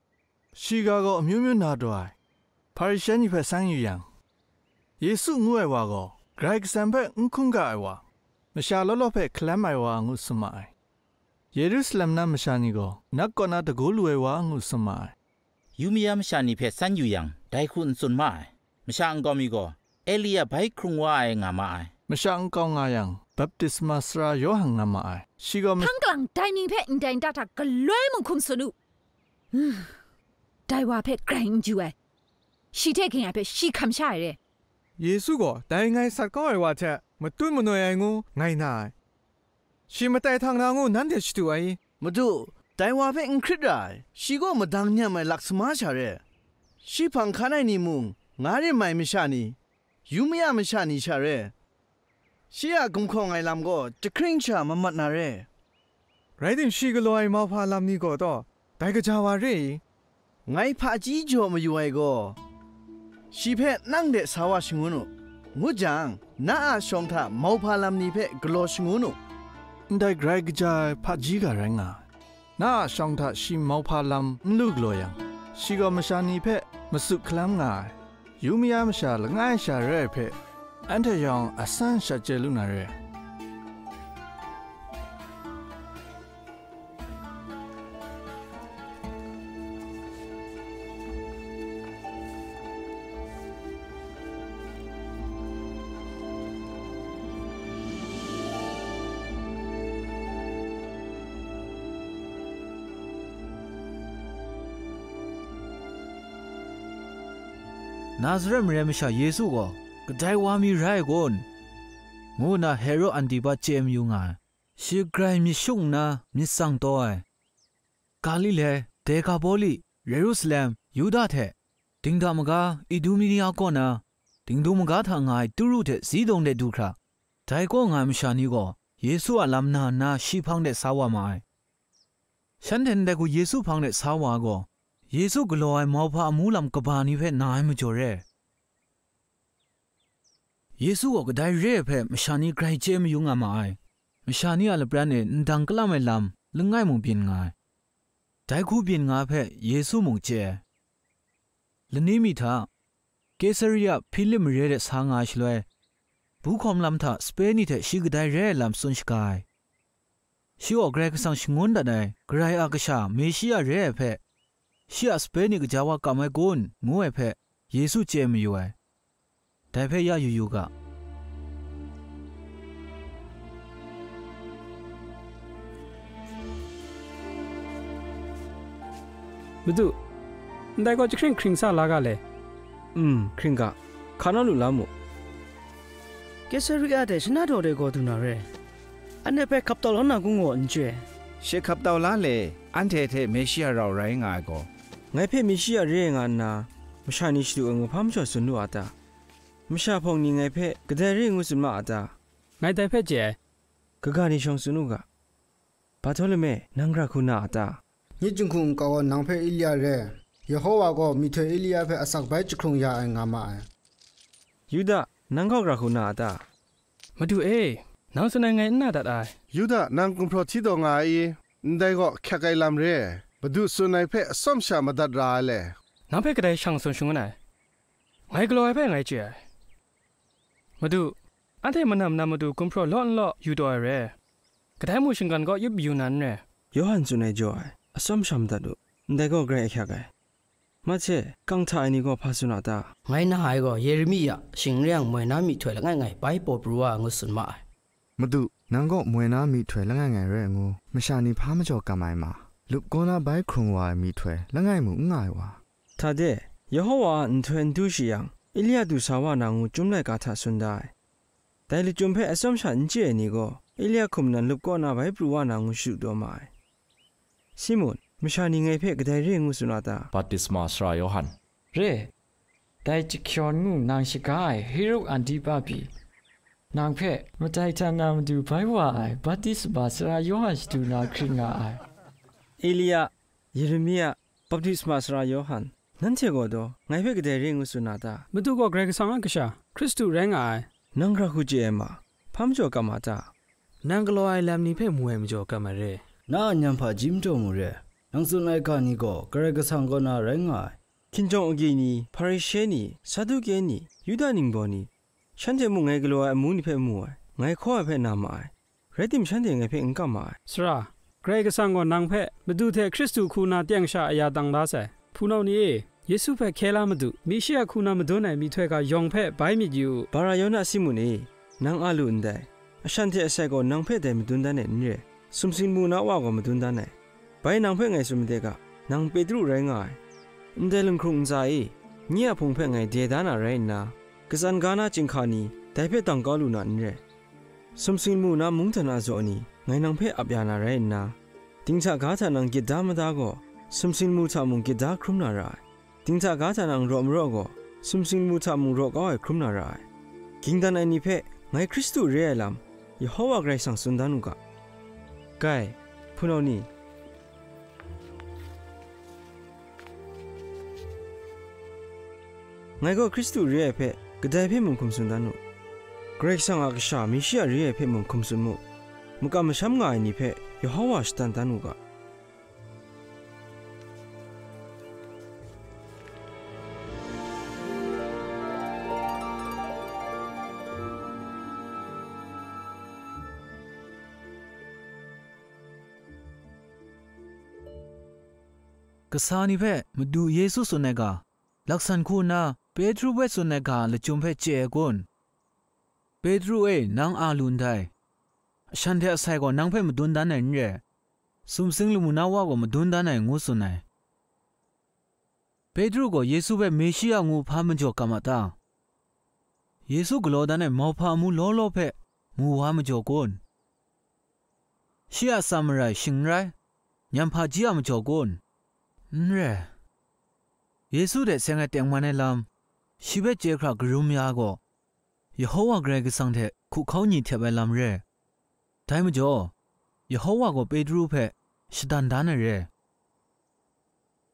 shiga gaw amyu myu na daw ai, Hparishe ni hpe san yu yang, Yesu ngu ai wa gaw Karai Kasang hpe n hkungga ai wa, masha law law hpe hkalem ai wa ngu tsun ma ai. Yerusalem na masha ni gaw nat kaw na dagu lu ai wa ngu tsun ma ai. Yumia masha ni hpe san yu yang, dai hku n tsun ma ai. Masha nkau mi gaw, Elia bai hkrung wa ai nga ma ai. Masha nkau nga yang, baptisma sara Yawhan nga ma ai. Shi gaw ma- Hpang kalang dai mying hpe ndai nta hta galoi mung hkum tsun u. Dai wa hpe grai n ju ai. Shi hte ging ai hpe shi hkam sha ai re. Yesu gaw dai ngai sat kau ai wa hte matut manoi ai ngu ngai na ai. Shi matai htang na ngu nanhte shadu ai i? Madu, dai wa hpe n hkrit ra ai, shi gaw madang nyam ai lak sama sha re. Shi hpang hkan ai ni mung, nga rim ai masha ni, yu maya masha ni sha re. Shi a gumhkawng ai lam gaw jahkring sha mamat na re. Rai tim, shi galaw ai mauhpa lam ni gaw taw, dai kaja wa re i? Ngai hpaji jaw mayu ai gaw, shi hpe nang de sa wa shangun u, ngut jang, na a shawng hta mauhpa lam ni hpe galaw shangun u. Ndai grai kaja ai hpaji ga rai nga ai. Na a shawng hta shi mauhpa lam n lu galaw yang, shi gaw masha ni hpe masu hkalam nga ai. Yu maya masha langai sha rai ai hpe, anhte yawng asan sha chye lu na re. Nazaret mare masha Yesu gaw kadai wa mi rai ai kun? Ngu nna Herod Antipa chye mayu nga ai. Shi grai myit shuk nna myit tsang taw ai. Galile, Dekapoli, Yerusalem, Yuda hte, dingda maga Iduminia kaw na, dingdung maga hta nga ai Turu hte Zidung de du hkra, dai kaw nga ai masha ni gaw Yesu a lam na nna shi hpang de sa wa ma ai. Shanhte ndai hku Yesu hpang de sa wa ai gaw, Yesu galaw ai mauhpa amu lam kaba ni hpe na ai majaw re. Yesu gaw kadai re ai hpe masha ni grai chye mayu nga ma ai. Masha ni a lapran e ndang kalam ai lam langai mung byin nga ai. Dai hku byin nga ai hpe Yesu mung chye ai. Lani mi hta, Kesaria Hpilip mare de sa nga ai shaloi, bu hkawm lam hta sape ni hte shi kadai re ai lam tsun shaga ai. Shi gaw Karai Kasang shangun dat ai Karai a Kasha Meshia re ai hpe, shi a sape ni gaja wa kam ai kun, ngu ai hpe, Yesu chye mayu ai. Dai hpe ya yu yu ga. Madu, ndai gaw jahkring hkring sa la ga le? Mm, hkring ga, hka na lu la mu. Kesaria de shana daw de gaw du na re, anhte hpe hkap tau la na kun gaw n chye. She hkap tau la le, anhte hte Meshia rau rai nga ai gaw. Ngai hpe Meshia re ai nga nna, masha ni shadu ai ngu hpa majaw tsun lu a ta? Masha hpawng ni ngai hpe kadai re ngu tsun ma a ta? Ngai dai hpe chye ai. Kaga ni shawng tsun u ga. Barhtolome, nang gara hku na a ta? Myit Jinghku nkau gaw nang hpe Elia re, Yehowa gaw myihtoi Elia hpe asak bai jahkrung ya ai nga ma ai. Yuda, nang gaw gara hku na a ta? Madu e, nang tsun ai ngai n na dat ai. Yuda, nang gumhpraw hti taw nga ai i? Ndai gaw hkyak ai lam re ai, Madu tsun ai hpe atsawm sha madat ra ai le? Nang hpe kadai shang tsun shangun ai? Ngai galaw ai hpe ngai chye ai. Madu, anhte manam na matu gumhpraw law nlaw yu taw ai re, kadai mung shinggan kaw yup yu na n re. Yawhan tsun ai jaw ai, atsawm sha madat u, ndai gaw grai ahkyak ai. Mahte, kang hta ai ni gaw hpa tsun a ta? Ngai na ai gaw Yeremia, shing n re yang moi na myihtoi langai ngai bai paw pru wa ai ngu tsun ma ai. Madu, nang gaw moi na myihtoi langai ngai rai ngu, masha ni hpa majaw kam ai ma? Lup kaw na bai hkrung wa ai myihtoi langai mung n nga ai wa? Hta de, Yehowa a nhtoi n du shi yang, Elia du sa wa na ngu Chyum laika hta tsun da ai. Dai lachyum hpe atsawm sha n chye ai ni gaw, Elia hkum nan lup kaw na bai pru wa na ngu shadu taw ma ai. Simun, masha ni ngai hpe kadai re ngu tsun a ta? Baptisma Sara Yawhan. Re, dai Jahkyawn ngu nang shaga ai Herod Antipa pyi, nang hpe madai hta na matu bai wa ai Baptisma Sara Yawhan shadu na hkring nga ai. Elia, Yeremia, Baptisma Sara Yawhan, nanhte gaw daw, ngai hpe kadai re ngu tsun a ta? Madu gaw Karai Kasang a Kasha, Hkristu rai nga ai. Nang gara hku chye ai ma? Hpa majaw kam a ta? Nang galaw ai lam ni hpe mu ai majaw kam ai re. Na a nyam hpaji majaw mu re, nang tsun ai ga ni gaw Karai Kasang kaw na rai nga ai. Hkinjawng agyi ni, Hparishe ni, Saduke ni, Yuda ningbaw ni, shanhte mung ngai galaw ai amu ni hpe mu ai, ngai hkaw ai hpe na ma ai, rai tim shanhte ngai hpe n kam ma ai. Sara, Karai Kasang gaw nang hpe, Madu hte Hkristu hku na teng sha aya dang da sai. Hpunau ni e, Yesu hpe hkye la Madu, Meshia hku na madun ai myihtoi ga yawng hpe bai myit yu u. Bara Yona Simun e, nang a lu ndai, ashan hte asai gaw nang hpe dai madun dan ai n re, sumsing mu na Wa gaw madun dan ai. Bai nang hpe ngai tsun made ga, nang Petru rai nga ai. Ndai lunghkrung ntsa e, nye a hpung hpe ngai de da na rai nna, katsan ga na chyinghka ni dai hpe dang kau lu na n re. Sumsing mu na mungdan a zaw ni ngai nang hpe ap ya na rai nna, dinghta ga hta nang gyit da mada gaw, sumsing mu hta mung gyit da hkrum na ra ai. Dinghta ga hta nang raw maraw gaw, sumsing mu hta mung raw kau ai hkrum na ra ai. Ging dan ai ni hpe ngai Hkristu re ai lam, Yehova Karai Kasang tsun dan u ga. Kai, hpunau ni, ngai gaw Hkristu re ai hpe kadai hpe mung hkum tsun dan u. Karai Kasang a Kasha Meshia re ai hpe mung hkum tsun mu. Makam masham nga ai ni hpe Yehova shatan dan u ga. Kasa ni hpe Madu Yesu tsun ai ga, laksan hku nna Petru hpe tsun ai ga lachyum hpe chye ai kun? Petru e, nang a lu ndai. Shanhte asai gaw nang hpe madun dan ai n re, sumsing lamu na Wa gaw madun dan ai, ngu tsun ai. Petru gaw Yesu hpe Meshia ngu hpa majaw kam a ta? Yesu galaw dan ai mauhpa amu law law hpe mu wa majaw kun? Shi a tsa marai shing n rai, nyam hpaji a majaw kun? N re. Yesu hte seng ai tengman ai lam, shi hpe chye hkra karum ya ai gaw, Yehova Karai Kasang hte hkuhkau ni htep ai lam re. Dai majaw, Yehova gaw Petru hpe shadan dan ai re.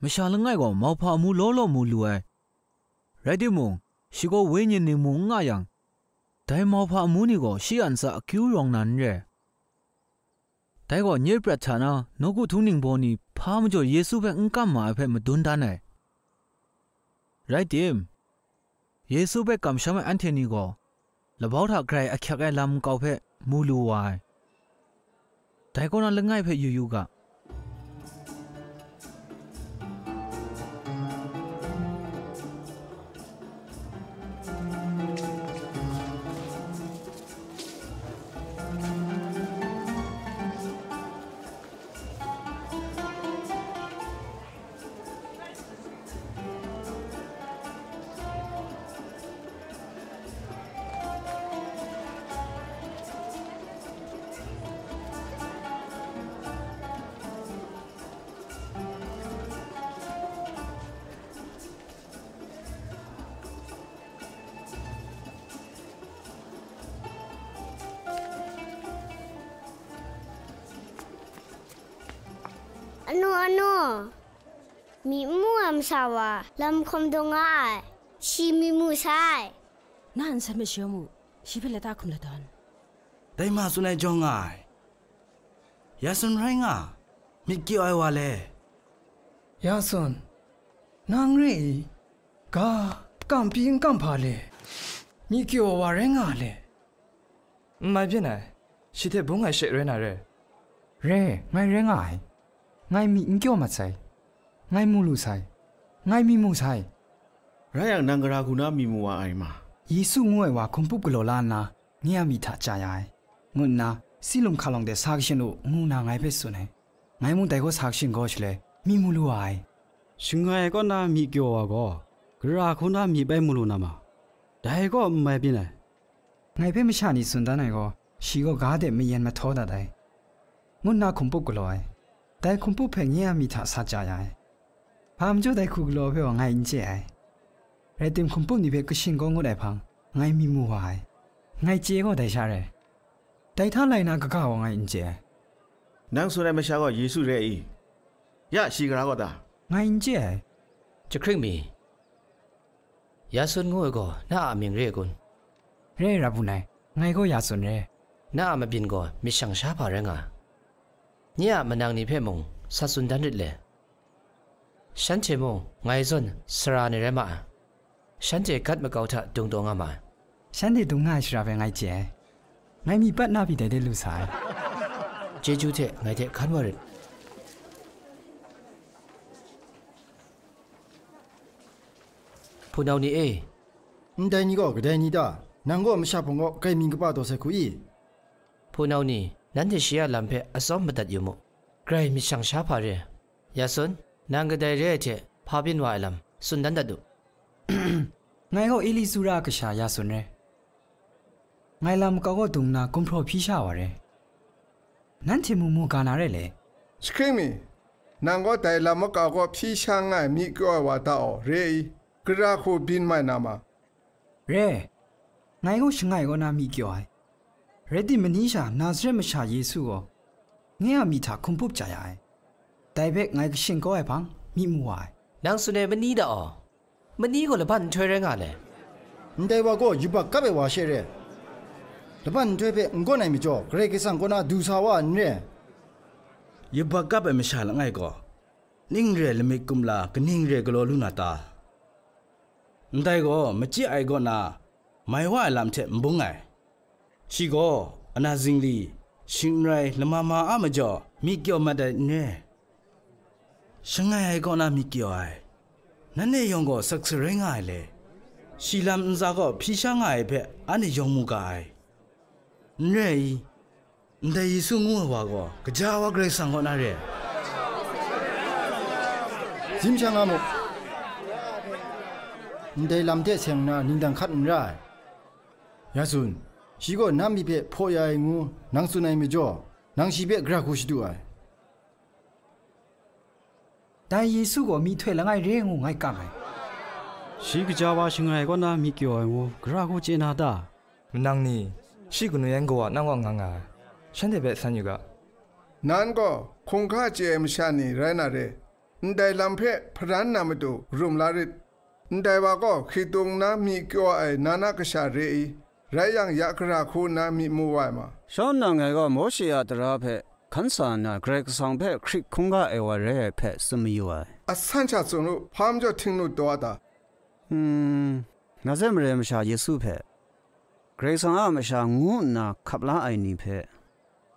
Masha langai gaw mauhpa amu law law mu lu ai. Rai timung, shi gaw wenyi ning mung n nga yang, Dai mauhpa amu ni gaw shi a ntsa akyu rawng na n re. Dai gaw nye prat hta na, nawku htung ningbaw ni hpa majaw Yesu hpe n kam ma ai hpe madun dan ai. Rai tim, Yesu hpe kamsham ai anhte ni gaw, labau hta grai ahkyak ai lam nkau hpe mu lu wa ai. Dai kaw na langai hpe yu yu ga. Anu, anu, myi n mu ai masha wa lam hkawm daw nga ai, shi myi mu sai. Na nsan masha mu, shi hpe lata hkum ladawn. Dai ma tsun ai jawng nga ai. Yasun rai nga, myit kyaw ai wa le. Yasun, nang re i? Ga, kamp pyi n kamp hpa le? Myit kyaw ai wa rai nga le? N mai byin ai, shi hte bung ai she rai na re. Re, ngai rai nga ai. Ngai myi n kyaw mat sai. Ngai mu lu sai. Ngai myi mu sai. Rai yang, nang gara hku na myi mu wa ai ma? Yesu ngu ai wa hkum pup galaw la nna, nye a myi hta chya ya ai, ngu nna, Siloam hkalawng de sa kashin u, ngu nna ngai hpe tsun ai. Ngai mung dai kaw sa kashin gaw shaloi, myi mu lu wa ai. Shangai ai kaw na myi kyaw wa gaw, gara hku na myi bai mu lu na ma? Dai gaw n mai byin ai. Ngai hpe masha ni tsun dan ai gaw, shi gaw ga de mayen mahtaw dat ai, ngu nna hkum pup galaw ai. Dai hkum pup hpe nye a myi hta sa chya ya ai. Hpa majaw dai hku galaw hpe wa ngai n chye ai. Rai tim, hkum pup ni hpe kashin kaw ngut ai hpang, ngai myi mu wa ai. Ngai chye gaw dai sha re. Dai hta lai na kaga wa ngai n chye ai. Nang tsun ai masha gaw Yesu re i? Ya, shi gara gaw ta? Ngai n chye ai. Jahkring mi, Yasun ngu ai gaw na a mying re ai kun? Re, Rabunai, ngai gaw Yasun re. Na a mabyin gaw myit shang sha hpa rai nga. Nye a manang ni hpe mung sa tsun dan rit le. Shanhte mung ngai zawn sara ni rai ma ai. Shanhte gat makau hta dung taw nga ma ai. Shanhte dung nga ai shara hpe ngai chye ai. Ngai myi pat na pyi dai de lu sa ai. Chyeju hte ngai hte hkan wa rit. Hpunau ni e, ndai ni gaw kadai ni ta? Nang gaw masha hpung gaw kai mying kaba taw sai hku i? Hpunau ni, nanhte shi a lam hpe atsawm madat yu mu. Grai myit shang sha hpa re. Yasun, nang kadai re ai hte hpa byin wa ai lam tsun dan dat u. Ngai gaw Eli tsura a kasha Yasun re. Ngai lam makau kaw dung nna gumhpraw hpyi sha wa re. Nanhte mung mu ga na re le? Jahkring mi, nang gaw dai lam makau kaw hpyi sha nga ai myi kyaw ai wa ta aw, re i? Gara hku byin mai na ma? Re, ngai gaw shangai kaw na myi kyaw ai. Rai timung, mani sha Nazaret masha Yesu gaw nye a myi hta hkum pup chya ya ai. Dai hpe ngai kashin kau ai hpang, myi mu wa ai. Nang tsun ai mani da aw? Mani gaw laban nhtoi rai nga le? Ndai wa gaw yubak kap ai wa she re. Laban nhtoi hpe n gawn ai majaw, Karai Kasang kaw na du sa wa ai n re. Yubak kap ai masha langai gaw, ning re ai lamik kumla kaning re galaw lu na ta? Ndai gaw machyi ai kaw na mai wa ai lam hte n bung ai. Shi gaw ana zingli, shing n rai lama ma a majaw myi kyaw mat ai n re. Shangai ai kaw na myi kyaw ai. Nanhte yawng gaw sakse rai nga ai le? Shi lam ntsa gaw hpyi sha nga ai hpe anhte yawng mu ga ai. N re i? Ndai Yesu ngu ai wa gaw gaja wa Karai Kasang kaw na re ai. Zim sha nga mu. Ndai lam hte seng nna ningdang hkat n ra ai. Ya tsun, shi gaw na myi hpe hpaw ya ai ngu nang tsun ai majaw, nang shi hpe gara hku shadu ai. Dai Yesu gaw myihtoi langai re ngu ngai kam ai. Shi gaja wa shangai ai kaw na myi kyaw ai ngu gara hku chye na ta? Manang ni, shi kanu yan kawa nang kaw nga nga ai, shanhte hpe san yu ga. Nan gaw hkungga chye ai masha ni rai na re, ndai lam hpe hparan na matu rum la rit. Ndai wa gaw hkritung na myi kyaw ai na na kasha re i? rai yang, ya gara hku nna myi mu wa ai ma? Shawng nna ngai gaw Mawshe a tara hpe hkan sa nna, Karai Kasang hpe hkrit hkungga ai wa re ai hpe tsun mayu ai. Asan sha tsun u, hpa majaw htingnu taw a ta? Hmm, Nazaret mare masha Yesu hpe, Karai Kasang a masha ngu nna hkap la ai ni hpe,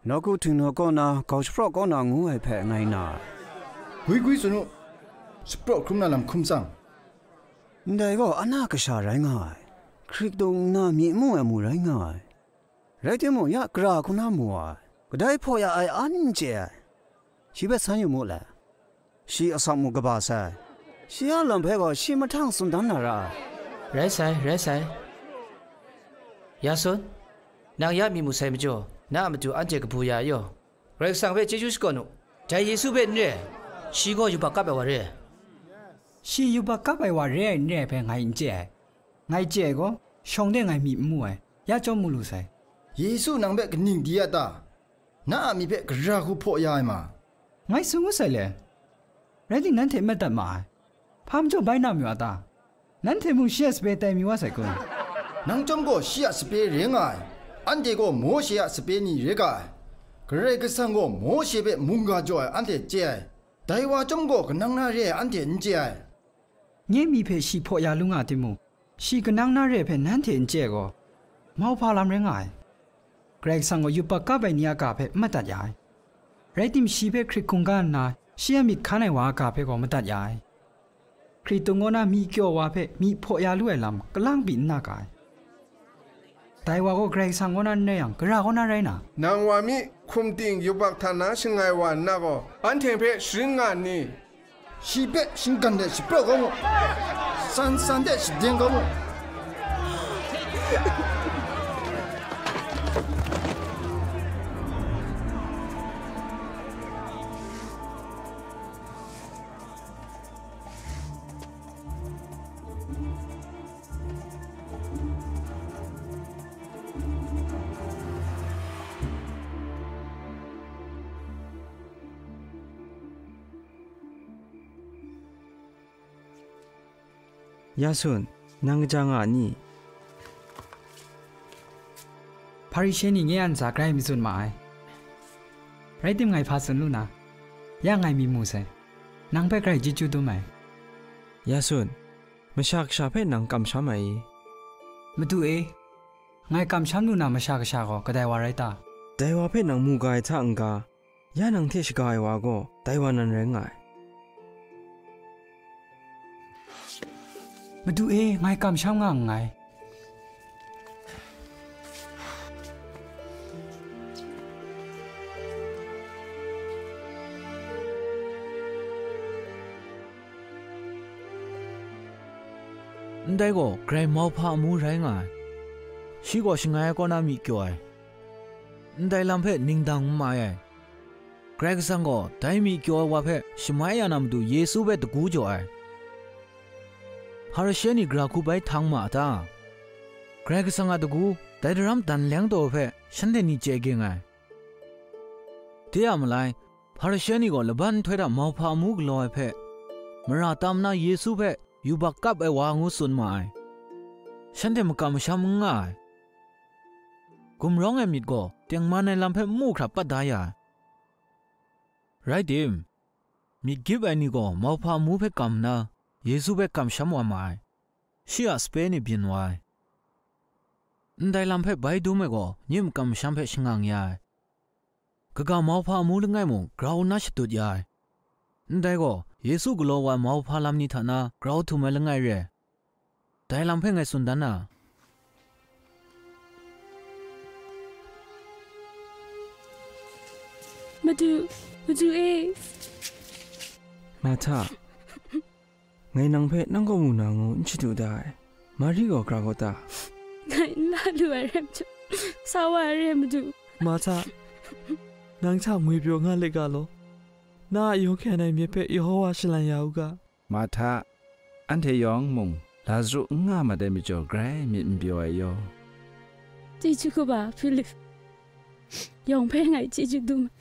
nawku htingnu kaw na, gau shapraw kaw na ngu ai hpe ngai na ai. Gwi gwi tsun u, shapraw hkrum na lam hkum tsang. Ndai gaw ana kasha rai nga ai, hkrit dung nna myi mu ai mu rai nga ai. Rai timung, ya gara hku na mu ai, kadai hpaw ya ai an n chye ai. Shi hpe san yu mu le. Shi asak mu kaba sai. Shi a lam hpe gaw shi mahtang tsun dan na ra ai. Rai sai, rai sai. Yasun, nang ya myi mu sai majaw, na a matu anhte kabu ya yaw. Karai Kasang hpe chyeju shakawn u. Dai Yesu hpe n re ai, shi gaw yubak kap ai wa re ai. Shi yubak kap ai wa re ai n re ai hpe ngai n chye ai. Ngai chye ai gaw, shawng de ngai myi n mu ai, ya chyawm mu lu sai. Yesu nang hpe kaning di a ta? Na a myi hpe gara hku hpaw ya ai ma? Ngai tsun ngut sai le. Rai timung, nanhte n madat ma ai. Hpa majaw bai na mayu a ta? Nanhte mung shi a sape tai mi wa sai kun? Nang chyawm gaw shi a sape re nga ai. Anhte gaw Mawshe a sape ni re ga ai. Karai Kasang gaw Mawshe hpe mungga jaw ai anhte chye ai. Dai wa chyawm gaw kanang na re ai anhte n chye ai. Nye myi hpe shi hpaw ya lu nga timung, shi kanang na re ai hpe nanhte n chye ai gaw, mauhpa lam rai nga ai. Karai Kasang gaw yubak kap ai ni a ga hpe n madat ya ai. Rai timung, shi hpe hkrit hkungga nna shi a myit hkan ai wa a ga hpe gaw madat ya ai. Hkrit dung kaw na myi kyaw wa hpe myi hpaw ya lu ai lam kalang pyi n na ga ai. Dai wa gaw Karai Kasang kaw na n rai yang, gara kaw na rai na? Nang wa mi, hkum ting yubak hta na shangai wa nna gaw, anhte hpe sharin nga nni? Shi hpe shinggan de shapraw kau mu, san san de shadeng kau mu. Yasun, nang kaja nga a ni? Hparishe ni nye a ntsa grai matsun ma ai. Rai timung, ngai hpa tsun lu na, ya ngai myi mu sai, nang hpe grai chyeju dum ai. Yasun, Masha Kasha hpe nang kamsham ai i? Madu e, ngai kamsham lu na Masha Kasha gaw kadai wa rai ta? Dai wa hpe nang mu ga ai hta n-ga, ya nang hte shaga ai wa gaw dai wa nan rai nga ai. Madu e, ngai kamsham nga nngai. Ndai gaw grai mauhpa amu rai nga ai. Shi gaw shangai ai kaw na myi kyaw ai. Ndai lam hpe ning dang n mai ai. Karai Kasang gaw dai myi kyaw ai wa hpe shamai ya na matu Yesu hpe dagu jaw ai. Hparishe ni gara hku bai htang ma a ta? Karai Kasang a dagu, dai daram dan leng taw hpe shanhte ni chye ging ai. De a malai, Hparishe ni gaw laban nhtoi hta mauhpa amu galaw ai hpe, mara tam na Yesu hpe yubak kap ai wa ngu tsun ma ai. Shanhte makam masham n nga ai. Gumrawng ai myit gaw tengman ai lam hpe mu hkra pat da ya ai. Rai tim, myit gyip ai ni gaw mauhpa amu hpe kam nna, Yesu hpe kamsham wa ma ai. Shi a sape ni byin wa ai. Ndai lam hpe bai dum ai gaw nye makam masham hpe shangang ya ai. Kaga mauhpa amu langai mung grau nna shatut ya ai. Ndai gaw, Yesu galaw wa ai mauhpa lam ni hta na grau htum ai langai re ai. Dai lam hpe ngai tsun dan na. Madu, Madu e. Marhta, ngai nang hpe nang kaw mu na ngu n shadu da ai. Mari gaw gara gaw ta? Ngai n la lu ai rai majaw, sa wa ai re, Madu. Marhta, nang hta ngwipyaw nga let ga law. Na a yawng hkyan ai myit hpe Yehowa shalan ya u ga. Marhta, anhte yawng mung Lazaru n nga mat ai majaw grai myit n pyaw ai yaw. Chyeju kaba Hpilip, yawng hpe ngai chyeju dum ai.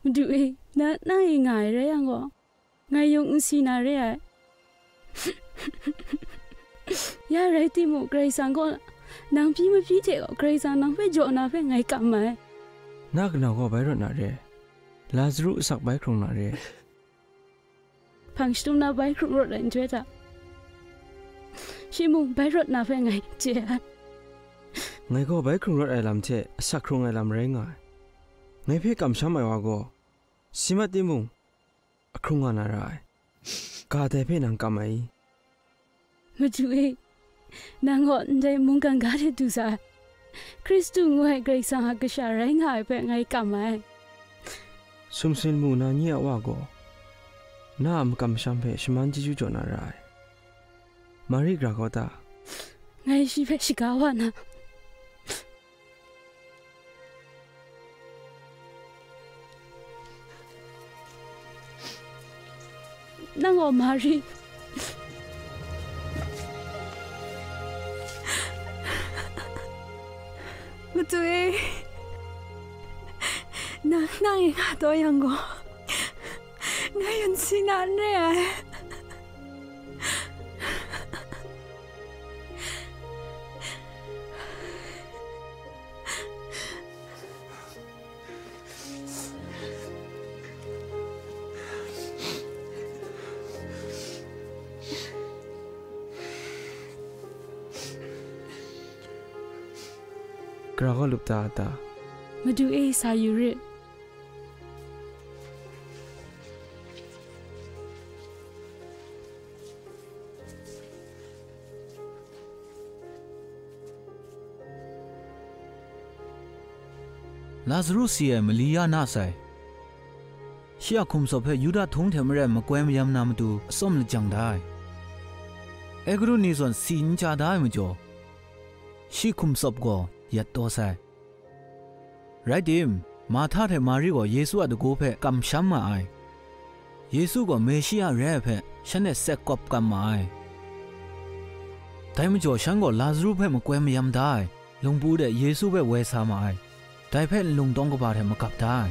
Madu e, na, nang e nga ai rai yang gaw, ngai yawng n si na re ai. Ya rai timung, Karai Kasang kaw Nang pyi mapyi hte gaw Karai Kasang nang hpe jaw na hpe ngai kam ai. Na kanau gaw bai rawt na re ai. Lazaru asak bai hkrung na re ai. Hpang shadum na bai hkrung rawt ai nhtoi hta, shi mung bai rawt na hpe ngai chye ai. Ngai gaw bai hkrung rawt ai lam hte asak hkrung ai lam rai nga ai. Ngai hpe kamsham ai wa gaw, si mat timung, ahkrung nga na ra ai. Ga dai hpe nang kam ai i? Madu e, nang gaw ndai mungkan ga hte du sa ai, Hkristu ngu ai Karai Kasang a kasha rai nga ai hpe ngai kam ai. Sumsing mu na nye a wa gaw, na a makam masham hpe shaman chyeju jaw na ra ai. Mari gara gaw ta? Ngai shi hpe shaga wa na. Nang gaw Mari. Madu e, nang, nang e nga taw yang gaw, ngai yun si na n re ai. Gara gaw lup ta a ta? Madu e, sa yu rit. Lazaru si ai mali ya na sai. Shi a hkum tsawp hpe Yuda htung hte maren makoi mayam na matu atsawm lajang da ai. Egru ni zawn si n chya da ai majaw, shi hkum tsawp gaw yat taw sai. Rai tim, Marhta hte Mari gaw Yesu a dagu hpe kamsham ma ai. Yesu gaw Meshia re ai hpe shanhte tsek kawp kam ma ai. Dai majaw shan gaw Lazaru hpe makoi mayam da ai, lungpu de Yesu hpe woi sa ma ai. Dai hpe nlung tawng kaba hte magap da ai.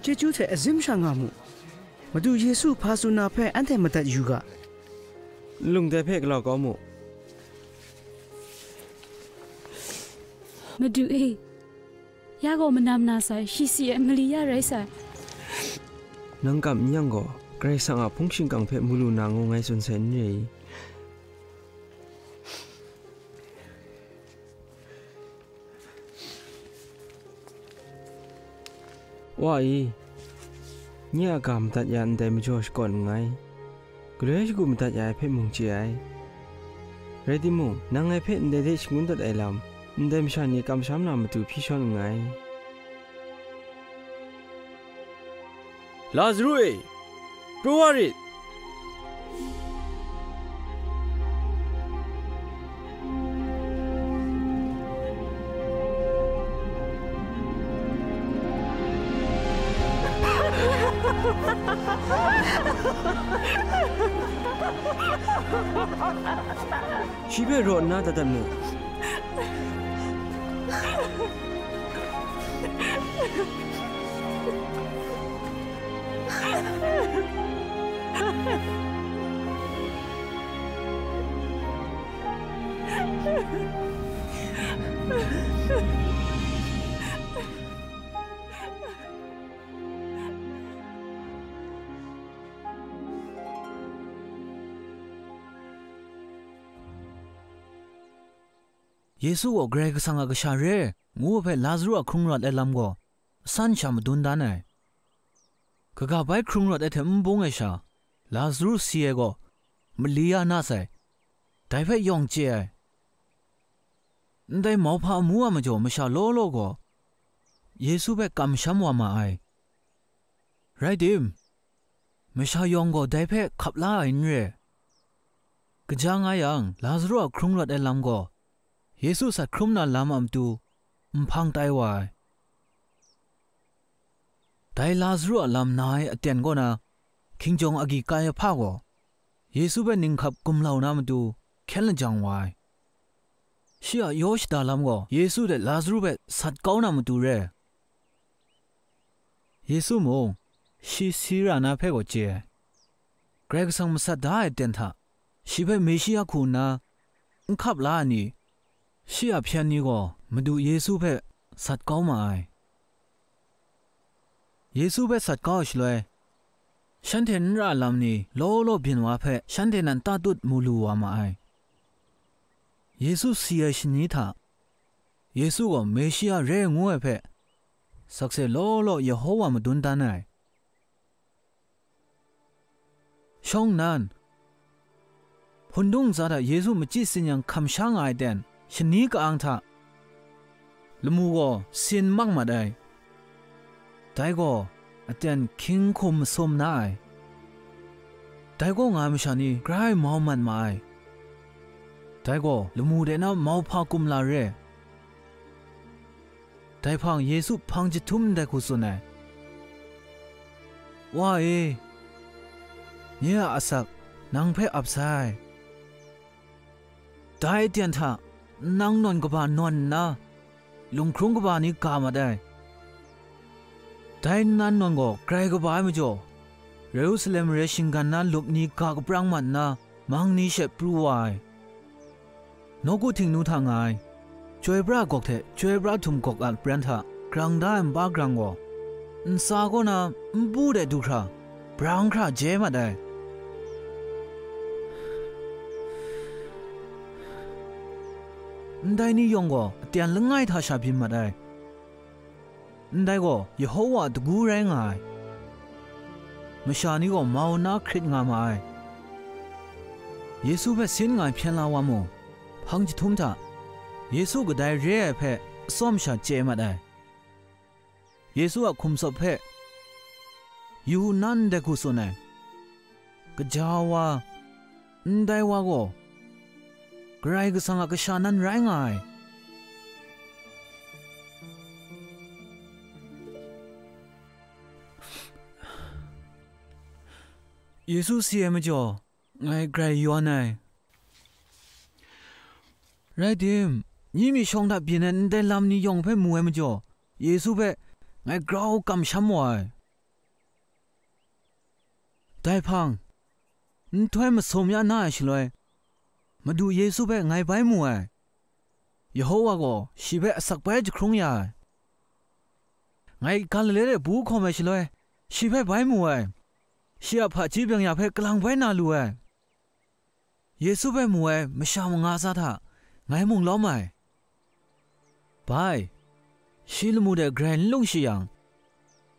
Chyeju hte azim sha nga mu. Madu Yesu hpa tsun na hpe anhte madat yu ga. Nlung dai hpe galaw kau mu. Madu e, ya gaw manam na sai, shi si ai mali ya rai sai. Nang kam n yang gaw, Karai Kasang a hpung shingkang hpe mu lu na ngu ngai tsun sai n re i? Wa e, nye a ga madat ya ndai majaw shakawn nngai, galoi shagu madat ya ai hpe mung chye ai. Rai timung, nang ngai hpe ndai de shangun dat ai lam, ndai masha ni kamsham na matu hpyi shawn nngai. Lazaru e, pru wa rit. Shi hpe raw nna dat dat mu. Yesu gaw Karai Kasang a Kasha re, ngu ai hpe Lazaru a hkrung rawt ai lam gaw, asan sha madun dan ai. Kaga bai hkrung rawt ai hte n bung ai sha, Lazaru si ai gaw, mali ya na sai, dai hpe yawng chye ai. Ndai mauhpa amu a majaw masha law law gaw, Yesu hpe kamsham wa ma ai. Rai tim, masha yawng gaw dai hpe hkap la ai n re. Kaja nga yang, Lazaru a hkrung rawt ai lam gaw, Yesu sat hkrum na lam a matu, nhpang tai wa ai. Dai Lazaru a lam na ai aten kaw na, hkingjawng agyi Kayahpa gaw Yesu hpe ninghkap gumlau na matu hkyen lajang wa ai. Shi a yaw shada lam gaw Yesu hte Lazaru hpe sat kau na matu re ai. Yesu mung shi si ra na hpe gaw chye ai. Karai Kasang masat da ai aten hta, shi hpe Meshia hku nna n hkap la ai ni, shi a hpyen ni gaw Madu Yesu hpe sat kau ma ai. Yesu hpe sat kau ai shaloi, shanhte n ra lam ni law law byin wa hpe shanhte nan tatut mu lu wa ma ai. Yesu si ai shani hta, Yesu gaw Meshia re ngu ai hpe, sakse law law Yehowa madun dan ai. Shawng nnan, hpundung ntsa hta Yesu machyi sin yang hkam sha nga ai ten, shani ka-ang hta lamu gaw sin mang mat ai. Dai gaw aten hkying hkum masum na ai. Dai kaw nga ai masha ni grai mau mat ma ai. Dai gaw lamu de na mauhpa kumla re ai. Dai hpang Yesu hpang jahtum ndai hku tsun ai, "Wa e, nye a asak nang hpe ap sai. Dai aten hta nang nawn kaba nawn nna, lunghkrung kaba ni ga mat ai. Dai nnan nawn gaw grai kaba ai majaw, Yerusalem mare shinggan na lup ni ga kaprang mat nna, mang ni she pru wa ai. Nawku Htingnu hta nga ai, chyoi pra gawk hte chyoi pra htum gawk a pran hta grang da ai npa grang gaw, ntsa kaw na npu de du hkra, brang hkra je mat ai. Ndai ni yawng gaw aten langai hta sha byin mat ai. Ndai gaw Yehowa a dagu rai nga ai. Masha ni gaw mau nna hkrit nga ma ai. Yesu hpe sin nga ai hpyen la wa mung, hpang jahtum hta, Yesu kadai re ai hpe atsawm sha chye mat ai. Yesu a hkum tsawp hpe, yu nnan ndai hku tsun ai. Gaja wa, ndai wa gaw Karai Kasang a kasha nan rai nga ai. Yesu si ai majaw, ngai grai yawn ai. Rai tim, ni myi shawng hta byin ai ndai lam ni yawng hpe mu ai majaw, Yesu hpe ngai grau kamsham wa ai. Dai hpang, nhtoi masum ya na ai shaloi, Madu Yesu hpe ngai bai mu ai. Yehowa gaw shi hpe asak bai jahkrung ya ai. Ngai Galile de bu hkawm ai shaloi, shi hpe bai mu ai. Shi a hpaji byeng ya hpe kalang bai na lu ai. Yesu hpe mu ai masha manga tsa hta ngai mung lawm ai. Bai, shi lamu de grai n lung shi yang,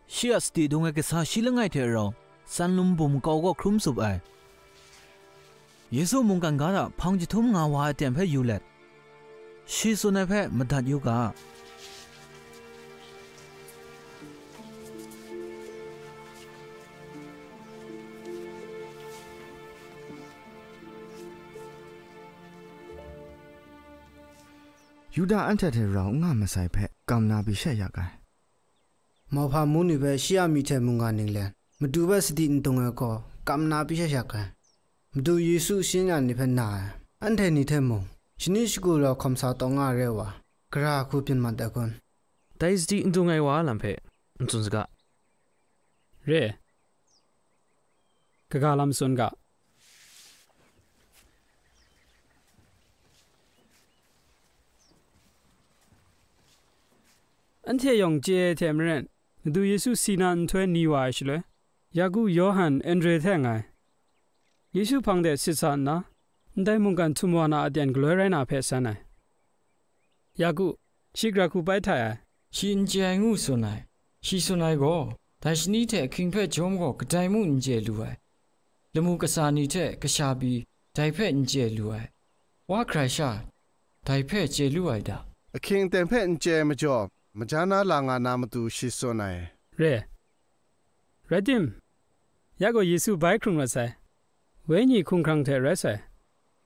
shi a sadi dung ai kasa shi langai hte rau, tsan lum bum kau kaw hkrum tsup ai. Yesu mungkan ga hta hpang jahtum nga wa ai aten hpe yu let, shi tsun ai hpe madat yu ga. Yuda anhte hte rau n nga masai hpe kam na pyi shat yak ai. Mauhpa mu ni hpe shi a myi hte mungga ninglen, Madu hpe sadi n dung ai gaw, kam na pyi shat yak ai. Madu Yesu shi nya ni hpe na ai, anhte ni hte mung, shani shagu rau hkawm sa taw nga re ai wa, gara hku byin mat ai kun? Dai sadi n dung ai wa a lam hpe n tsun saga. Re ai. Kaga lam tsun ga. Anhte yawng chye ai hte maren, Madu Yesu si na nhtoi ni wa ai shaloi, Yaku, Yawhan, Andre hte nga ai. Yesu hpang de sit sa nna, ndai mungkan htum wa na aten galoi rai na hpe san ai. Yaku, shi gara hku bai htai ai. Shi n chye ai ngu tsun ai. Shi tsun ai gaw, dai shani hte ahkying hpe jawm gaw kadai mung n chye lu ai. Lamu kasa ni hte kasha pyi, dai hpe n chye lu ai. Wa hkrai sha, dai hpe chye lu ai da. Ahkying aten hpe n chye ai majaw, maja na la nga na matu shi tsun ai. Re. Rai tim, ya gaw Yesu bai hkrung rawt sai. Wenyi hkungkrang hte rai sai.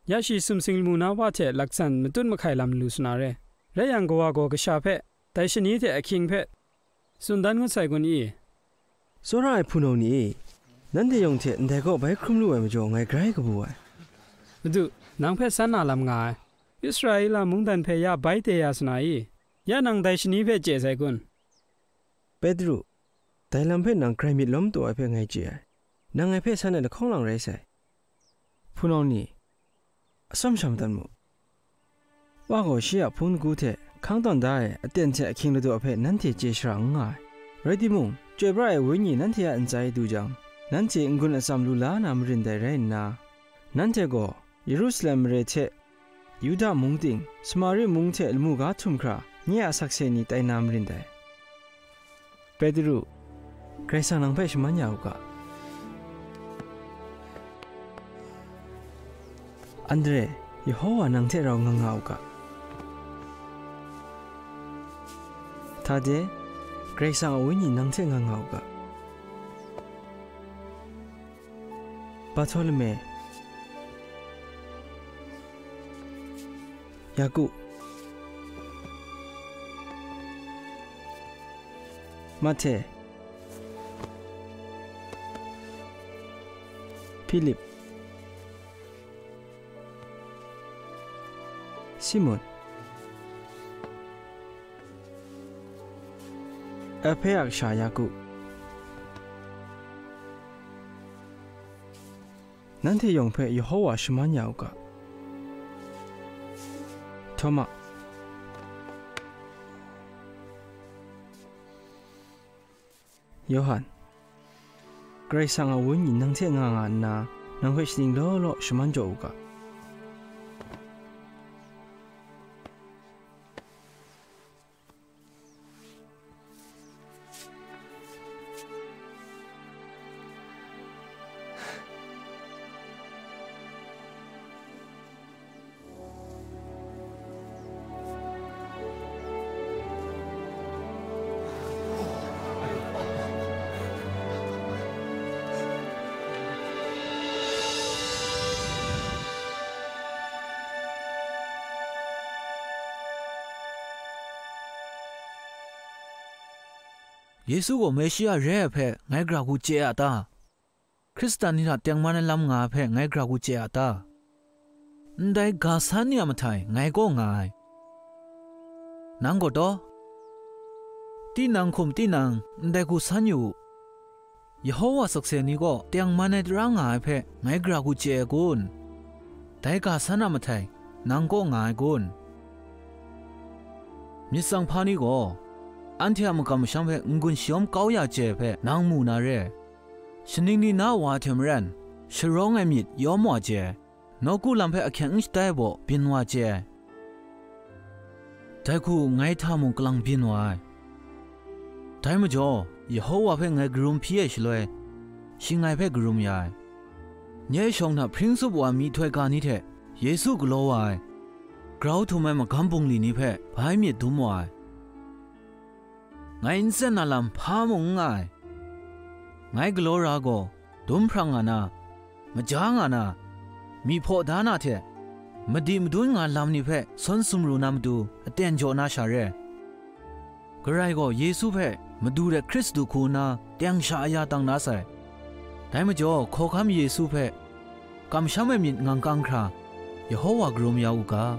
Ya shi sumsing lamu na wa hte laksan matut mahkai lam lu sa na re. Rai yang, kawa gaw kasha hpe, dai shani hte ahkying hpe, tsun dan ngut sai kun i? Tsawra ai hpunau ni e, nanhte yawng hte ndai kaw bai hkrum lu ai majaw ngai grai kabu ai. Madu, nang hpe san na lam nga ai. Israela mungdan hpe ya bai te ya sa na i? Ya nang dai shani hpe chye sai kun? Petru, dai lam hpe nang grai myit lawm taw ai hpe ngai chye ai. Nang ngai hpe san ai lahkawng lang rai sai. Hpunau ni, atsawm sha madat mu. Wa gaw shi a hpung lagu hte hkang tawn da ai aten hte ahkying ladaw hpe nanhte chye shara n nga ai. Rai timung, chyoi pra ai Wenyi nanhte a ntsa e du jang, nanhte n-gun atsam lu la na marin dai rai nna, nanhte gaw Yerusalem mare hte Yuda mung ting, Samari mung hte lamu ga htum hkra, nye a sakse ni tai na marin dai. Petru, Karai Kasang nang hpe shaman ya u ga. Andre, Yehowa nang hte rau nga nga u ga. Htade, Karai Kasang a Wenyi nang hte nga nga u ga. Barhtolome, Yaku, Mahte, Hpilip, Simun, Alhpe a kasha Yaku. Nanhte yawng hpe Yehowa shaman ya u ga. Htawma, Yawhan, Karai Kasang a Wenyi nang hte nga nga nna, nang hpe shaning law law shaman jaw u ga. Yesu gaw Meshia re ai hpe ngai gara hku chye a ta? Hkristan ni hta tengman ai lam nga ai hpe ngai gara hku chye a ta? Ndai ga san ni a mahtai ngai kaw nga ai. Nang gaw taw, tinang hkum tinang ndai hku san yu u. Yehowa sakse ni kaw tengman ai tara nga ai hpe ngai gara hku chye ai kun? Dai ga san a mahtai nang kaw nga ai kun? Myit tsang hpa ni gaw anhte a makam masham hpe n-gun shayawm kau ya chye ai hpe nang mu na re. Shaning ni na wa hte maren, sharawng ai myit yawm wa chye ai, nawku lam hpe ahkyeng n shatai ai baw byin wa chye ai. Dai hku ngai hta mung kalang byin wa ai. Dai majaw, Yehowa hpe ngai karum hpyi ai shaloi, shi ngai hpe karum ya ai. Nye shawng hta hpring tsup wa ai myihtoi ga ni hte Yesu galaw wa ai, grau htum ai magam bungli ni hpe bai myit dum wa ai. Ngai n tseng na lam hpa mung n nga ai. Ngai galaw ra gaw, dum hprang nga na, maja nga na, myi hpaw da na hte madi madun nga lam ni hpe sawn sumru na matu aten jaw na sha re. Karai gaw Yesu hpe Madu rai Hkristu hku nna teng sha aya tang na sai. Dai majaw, hkawhkam Yesu hpe kamsham ai myit ngang kang hkra, Yehowa karum ya u ga.